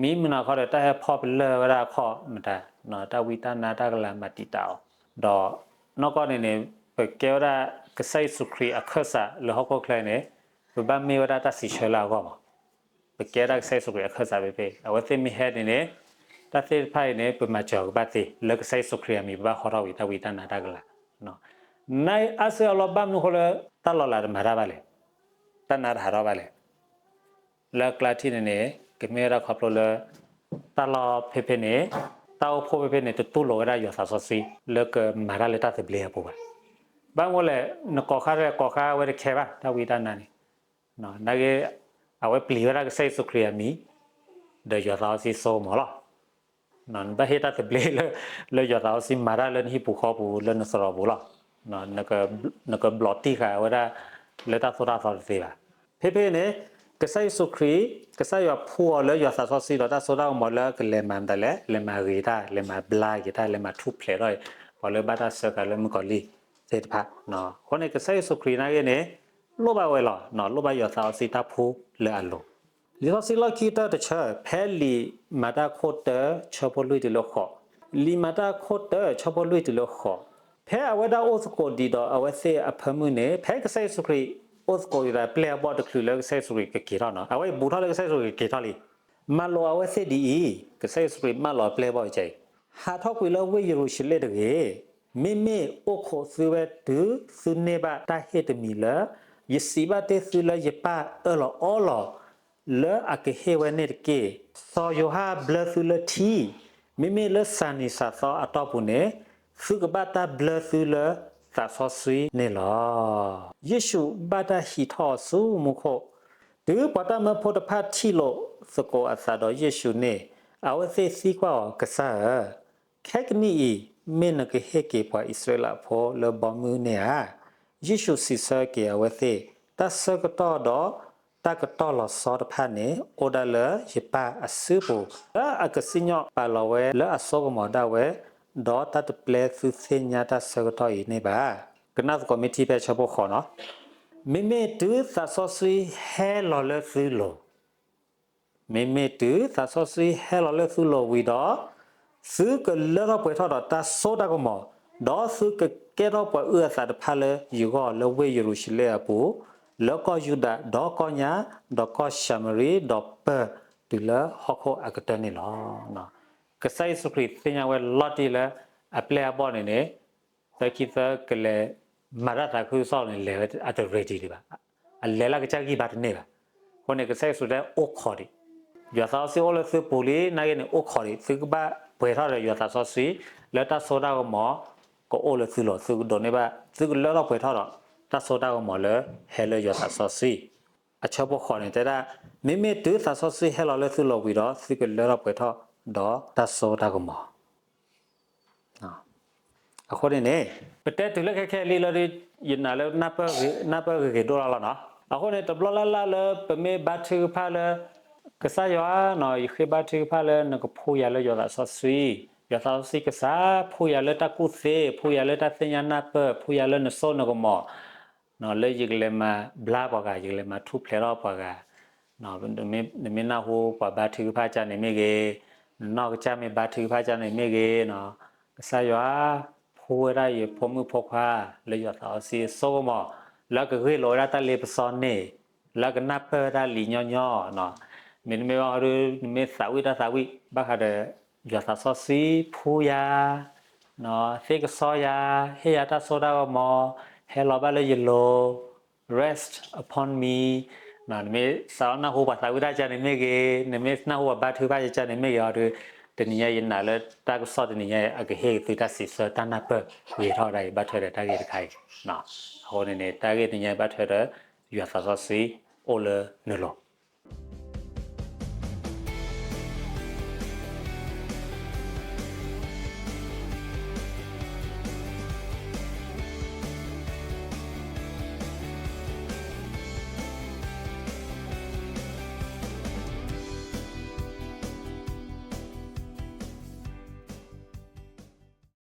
မ့မ့ၢ်နီၢ်ခီဒီး တၢ်ဟဲဖီၣ်ပလၢၢ်ဝဲဒၣ်အခီၣ်မတၤ, တၢ်ဝံတၢ်နါတၢ်ကလၤမၤတံာ်တာ်အီၤ, ဒီးနီၢ်ကီၢ်န့ၣ်န့ၣ် ပကဲဝဲဒၣ်ကစၢ်ယ့ၣ်ၡူးခရံာ်အခၢၣ်စးလၢဟီၣ်ခိၣ်ချၢန့ၣ် ပဘၣ်မ့ၢ်ဝဲဒၣ်တၢ်စံးဆၢလၢအဂီၢ်မး, ပကဲဒၣ်ကစၢ်ယ့ၣ်ၡူးခရံာ်အခၢၣ်စးဖဲဖဲ အဝဲသ့ၣ်မ့ၢ်ဟဲန့ၣ်န့ၣ် တၢ်သ့ၣ်တဖၣ်အံၤန့ၣ် ပမၤစၢၤကဘၣ်သ့ လၢကစၢ်ယ့ၣ်ၡူးခရံာ်အမံၤ ပဘၣ်ဟီထီၣ်ဝံၤ တၢ်ဝံတၢ်နါတၢ်ကလၤ နအါစုအလီၢ် ဘၣ်မနုၤဃိလၢ တၢ်လီၤလးတမၤတၢ်ဘၣ်လဲၣ်, တၢ်နါတဟးထီၣ်ဘၣ်လဲၣ်. လၢအကျါထံၣ်န့ၣ်န့ၣ် ကမ့ၢ်ဝဲဒၣ်ခီဖျိလၢ တၢ်လီၢ်ဖဲဖဲန့ၣ် တၢ်အိၣ်ဖှိၣ်ဖဲဖဲန့ၣ် တတူၢ်လိာ်ဝဲဒၣ်ယွၤသးစီဆှံ လၢကမၤတၢ်လၢတၢ်သဘျ့အပူၤဘၣ်. ဘၣ်မနုၤလဲၣ်, နကိးခါရဲၣ်ကိးခါဝဲတခဲဘၣ် တၢ်ဝံတၢ်နါန့ၣ်, နာ်က့ အဝဲပျံၤဝဲဒၣ်ကစၢ်ယ့ၣ်ၡူးခရံာ်အမံၤ ဒီးယွၤသးစီဆှံစိကမီၤလီၤ. နဘၣ်ဟ့ၣ်တၢ်သဘျ့လၢ လၢယွၤသးစီဆှံမၤတၢ်လၢနဟံၣ်ပူၤဃီပူၤ လၢနသရိာ်ပူၤလီၤ. နကဘျီးတံၢ်ဃာ်ဝဲဒၣ် လၢတၢ်သိၣ်တၢ်သီတသ့ဘၣ်. ဖဲဖဲန့ၣ် ကစၢ်ယ့ၣ်ၡူးခရံာ် ကစၢ်ယွၤဖှူအီၤလၢယွၤသးစီဆှံဒီးတၢ်စိတၢ်ကမီၤလၢကလဲၤမၤမတၤလဲၣ်, လဲၤမၤဂ့ၤတၢ်, လဲၤမၤဘျါက့ၤတၢ်, လဲၤမၤထူၣ်ဖျဲးထီၣ်အံၤ ပှၤလၢဘၣ်တၢ်စၢဃာ်လၢမုၣ်ကီၤလံၢ်သ့ၣ်တဖၣ်. အဃိန့ၣ် ကစၢ်ယ့ၣ်ၡူးခရံာ်နာ်က့န့ၣ် လိၣ်ဘၣ်ဝဲလီၤ, လိၣ်ဘၣ်ယွၤသးစီဆှံတၢ်ဖှူလၢအလိၤ. လံာ်စီဆှံလီၢ်ခံကတၢၢ်တဆၢ ဖဲလံာ်မၤတၢ်ခိၣ်တၢ ဆၢဖိလွံၢ်တုၤလၢဃိး, လံာ်မၤတၢ်ခိၣ်တၢ ဆၢဖိလွံၢ်တုၤလၢဃိး, ဖဲအဝဲဒၣ်အိၣ်သကိးဒံးဒီးအဝဲသ့ၣ်အဖၢမုၢ်န့ၣ် ဖဲကစၢ်ယ့ၣ်ၡူးခရံာ်အိၣ်သကိးဒံးဒီးပျဲၢ်အဘီၣ်တချုးလၢကစၢ်ယ့ၣ်ၡူးခရံာ်ကက့ၤထီၣ်နီၤ, အဝဲအံၤဘူးထီၣ်လၢကစၢ်ယ့ၣ်ၡူးခရံာ်ကက့ၤထီၣ်လံ, မၤလိာ်အဝဲသ့ၣ်ဒ်အံၤ, ကစၢ်ယ့ၣ်ၡူးခရံာ်မၢလီၤပျဲၢ်အဘီၣ်အံၤ, ဟးထီၣ်ကွံာ်လၢဝ့ၢ်ယရူၤၡလ့ၣ်တဂ့ၤ. မ့မ့ၢ်အိၣ်ခိးသုဝဲတုၤသုန့ၢ်ဘၣ်တၢ်ဟ့ၣ်တမံၤလၢ ယစံးဘၣ်တ့ၢ်သုလၢယပၢ်အၢၣ်လီၤအီလီၤ လၢအကဟ့ၣ်ဝဲန့ၣ်တက့ၢ်. စီၤယိၤဟၣ်ဘျၢသုလၢထံ, မ့မ့ၢ်လၢစၤနံၤစၤသီအတီၢ်ပူၤန့ၣ် သုကဘၣ်တၢ်ဘျၢသုလၢသးစီဆှံန့ၣ်လီၤ. ယ့ၣ်ၡူးဘၣ်တၢ်ဟံးထီၣ်အီၤဆူမူခိၣ်, တုၤပှၤတၢ်မၢဖိတဖၣ်ထံၣ်လိာ်သကိးအသးဒီးယ့ၣ်ၡူးန့ၣ်, အဝဲသ့ၣ်သံကွၢ်အီၤ, ကစၢ်ဧၢ, ခဲကနံၣ်အံၤ မ့ၢ်နကဟ့ၣ်က့ၤပှၤအံၣ်စရ့လးဖိလၢဘီမုၢ်န့ၣ်ဧါ. ယ့ၣ်ၡူးစံးဆၢက့ၤအဝဲသ့ၣ်, တၢ်ဆၢကတီၢ်ဒီးတၢ်ကတီၢ်လီၤဆီတဖၣ်န့ၣ် အိၣ်ဒၣ်လၢယပၢ်အစုပူၤ, လၢအကစံၣ်ညီၣ်ပာ်လီၤဝဲလၢအစိကမီၤဒၣ်ဝဲ, ဒီးတၢ်တပျဲသုသ့ၣ်ညါတၢ်ဆၢကတီၢ်အံၤန့ၣ်ဘၣ်. ကနၣ်သကိးမ့ၢ်ထံဖဲဆၢဖိဃိးနီၤ, မ့မ့ၢ်တုၤသးစီဆှံဟဲလီၤလၢသုလိၤ မ့မ့ၢ်တုၤသးစီဆှံဟဲလီၤလၢသုလိၤဝံၤဒီး, သုကလၢထီၣ်ပှဲၤထီၣ်ဒီးတၢ်စိတၢ်ကမီၤ, ဒီးသုကကဲထီၣ်ပှၤအုၣ်အသးတဖၣ်လၢယဂီၢ်လၢဝ့ၢ်ယရူၤၡလ့ၣ်အပူၤ, လၢကီၢ်ယူဒၤ, ဒီးကီၢ်ညါ, ဒီးကီၢ်ၡၤမရံ, ဒီးပၢၢ်တုၤလၢဟီၣ်ခိၣ်အကတၢၢ်န့ၣ်လီၤ. ကစၢ်ယ့ၣ်ၡူးခရံာ်သ့ၣ်ညါဝဲလီၤတံၢ်လၢ အပျဲၢ်အဘီၣ်န့ၣ်န့ၣ် သၢခံသၢကလဲၤမၤတၢ်သးခုကစီၣ်န့ၣ် လဲၤဝဲအတ ready ဒံးဘၣ်, အလဲၤလၢကစၢ်ဂံၢ်ဘါတန့ၢ်ဘၣ်. အဃိန့ၣ် ကစၢ်ယ့ၣ်ၡူးတဲအိၣ်ခိးဒံး, ယွၤသးစီဆှံအိၣ်လၢသုပူၤလံ နာ်က့န့ၣ် အိၣ်ခိးဒံး, သုကဘၣ်ပှဲၤထီၣ်ဒီးယွၤသးစီဆှံ လၢတၢ်စိတၢ်ကမီၤ ကအိၣ်လၢသုလိၤ, သုကဒိးန့ၢ်ဘၣ်, သုကလၢထီၣ်ပှဲၤထီၣ်ဒီး တၢ်စိတၢ်ကမီၤလၢဟဲလၢယွၤသးစီဆှံ. အဆၢဖိဃိးန့ၣ် တဲဒၣ်, မ့မ့ၢ်တုၤသးစီဆှံဟဲလီၤလၢသုလိၤဝံၤဒီး သုကလၢထီၣ်ပှဲၤထီၣ်ဒီးတၢ်စိတၢ်ကမီၤ အဃိန့ၣ်န့ၣ် ပတဲတုၤလၢခဲခဲလံလၢ ယနာ်လၢ နၢ်ပၢၢ်ဂ့ၤဂ့ၤဒိၣ်လီၤလီၤနီၤ. အဃိန့ၣ် တဘျီလၢ်လၢ်လၢပမ့ၢ်ဘါထုကဖၣ်လၢ ကစၢ်ယွၤနီၤ, ယဃ့ဘါထုကဖၣ်လၢနကဖှူယၤလၢယွၤသးစီဆှံ, ယွၤသးစီဆှံကစၢ် ဖှူယၤလၢတၢ်ကူၣ်သ့, ဖှူယၤလၢတၢ်သ့ၣ်ညါနၢ်ပၢၢ်, ဖှူယၤလၢနစိနကမီၤ လၢယကလဲၤမၤဘျါပှၤဂၤ, ယကလဲၤမၤထူၣ်ဖျဲးထီၣ်ပှၤဂၤ, နမ့ၢ်နၢ်ဟူပှၤဘါထုကဖၣ်ကန့ၣ်မ့ၢ်ဂ့ၤ, နနီၢ်ကစၢ်မ့ၢ်ဘါထုကဖၣ်ကန့ၣ်မ့ၢ်ဂ့ၤ, ကစၢ်ယွၤ ဖှူဝဲဒၣ်ယဖိမုၣ်ဖိခွါ လၢယွၤသးစီဆှံအစိကမီၤ, လၢကဂ့ၢ်လိာ်ဝဲဒၣ်တၢ်လ့ပစီန့ၣ်, လၢကနၢ်ပၢၢ်ဝဲဒၣ်လံာ်ညီညီ, မ့တမ့ၢ်ဘၣ်ဒီး နမ့ၢ်သးဝံၣ်တၢ်သးဝံၣ် ဘၣ်ဃးဒီး ယွၤသးစီဆှံဖှူယၤ သ့ကစီယၤ, ဟ့ၣ်ယၤတၢ်စိတၢ်ကမီၤ, ဟဲလီၤဘၣ်လၢယလိၤ, rest upon me, နမ့ၢ်စးထီၣ်နၢ်ဟူပှၤသးဝံၣ်တၢ်ကန့ၣ်မ့ၢ်ဂ့ၤ, နမ့ၢ်နၢ်ဟူပှၤဘါထုကဖၣ်ကန့ၣ်မ့ၢ်ဂ့ၤအီၤဒီး, တနံၤညါယနာ်လၢတၢ်ကစီၣ်တနံၤညါ အကဟ့ၣ်သုတၢ်စံးဆၢတၢ်နၢ်ပၢၢ်ဂ့ၤထီၣ်ဒၣ်အံၤ ဘၣ်ထွဲဒီးတၢ်ဂ့ၢ်တခါအံၤ. အဃိန့ၣ်န့ၣ် တၢ်ဂ့ၢ်တနံၤညါဘၣ်ထွဲဒီး ယွၤသးစီဆှံအိၣ်လၢနလိၤ.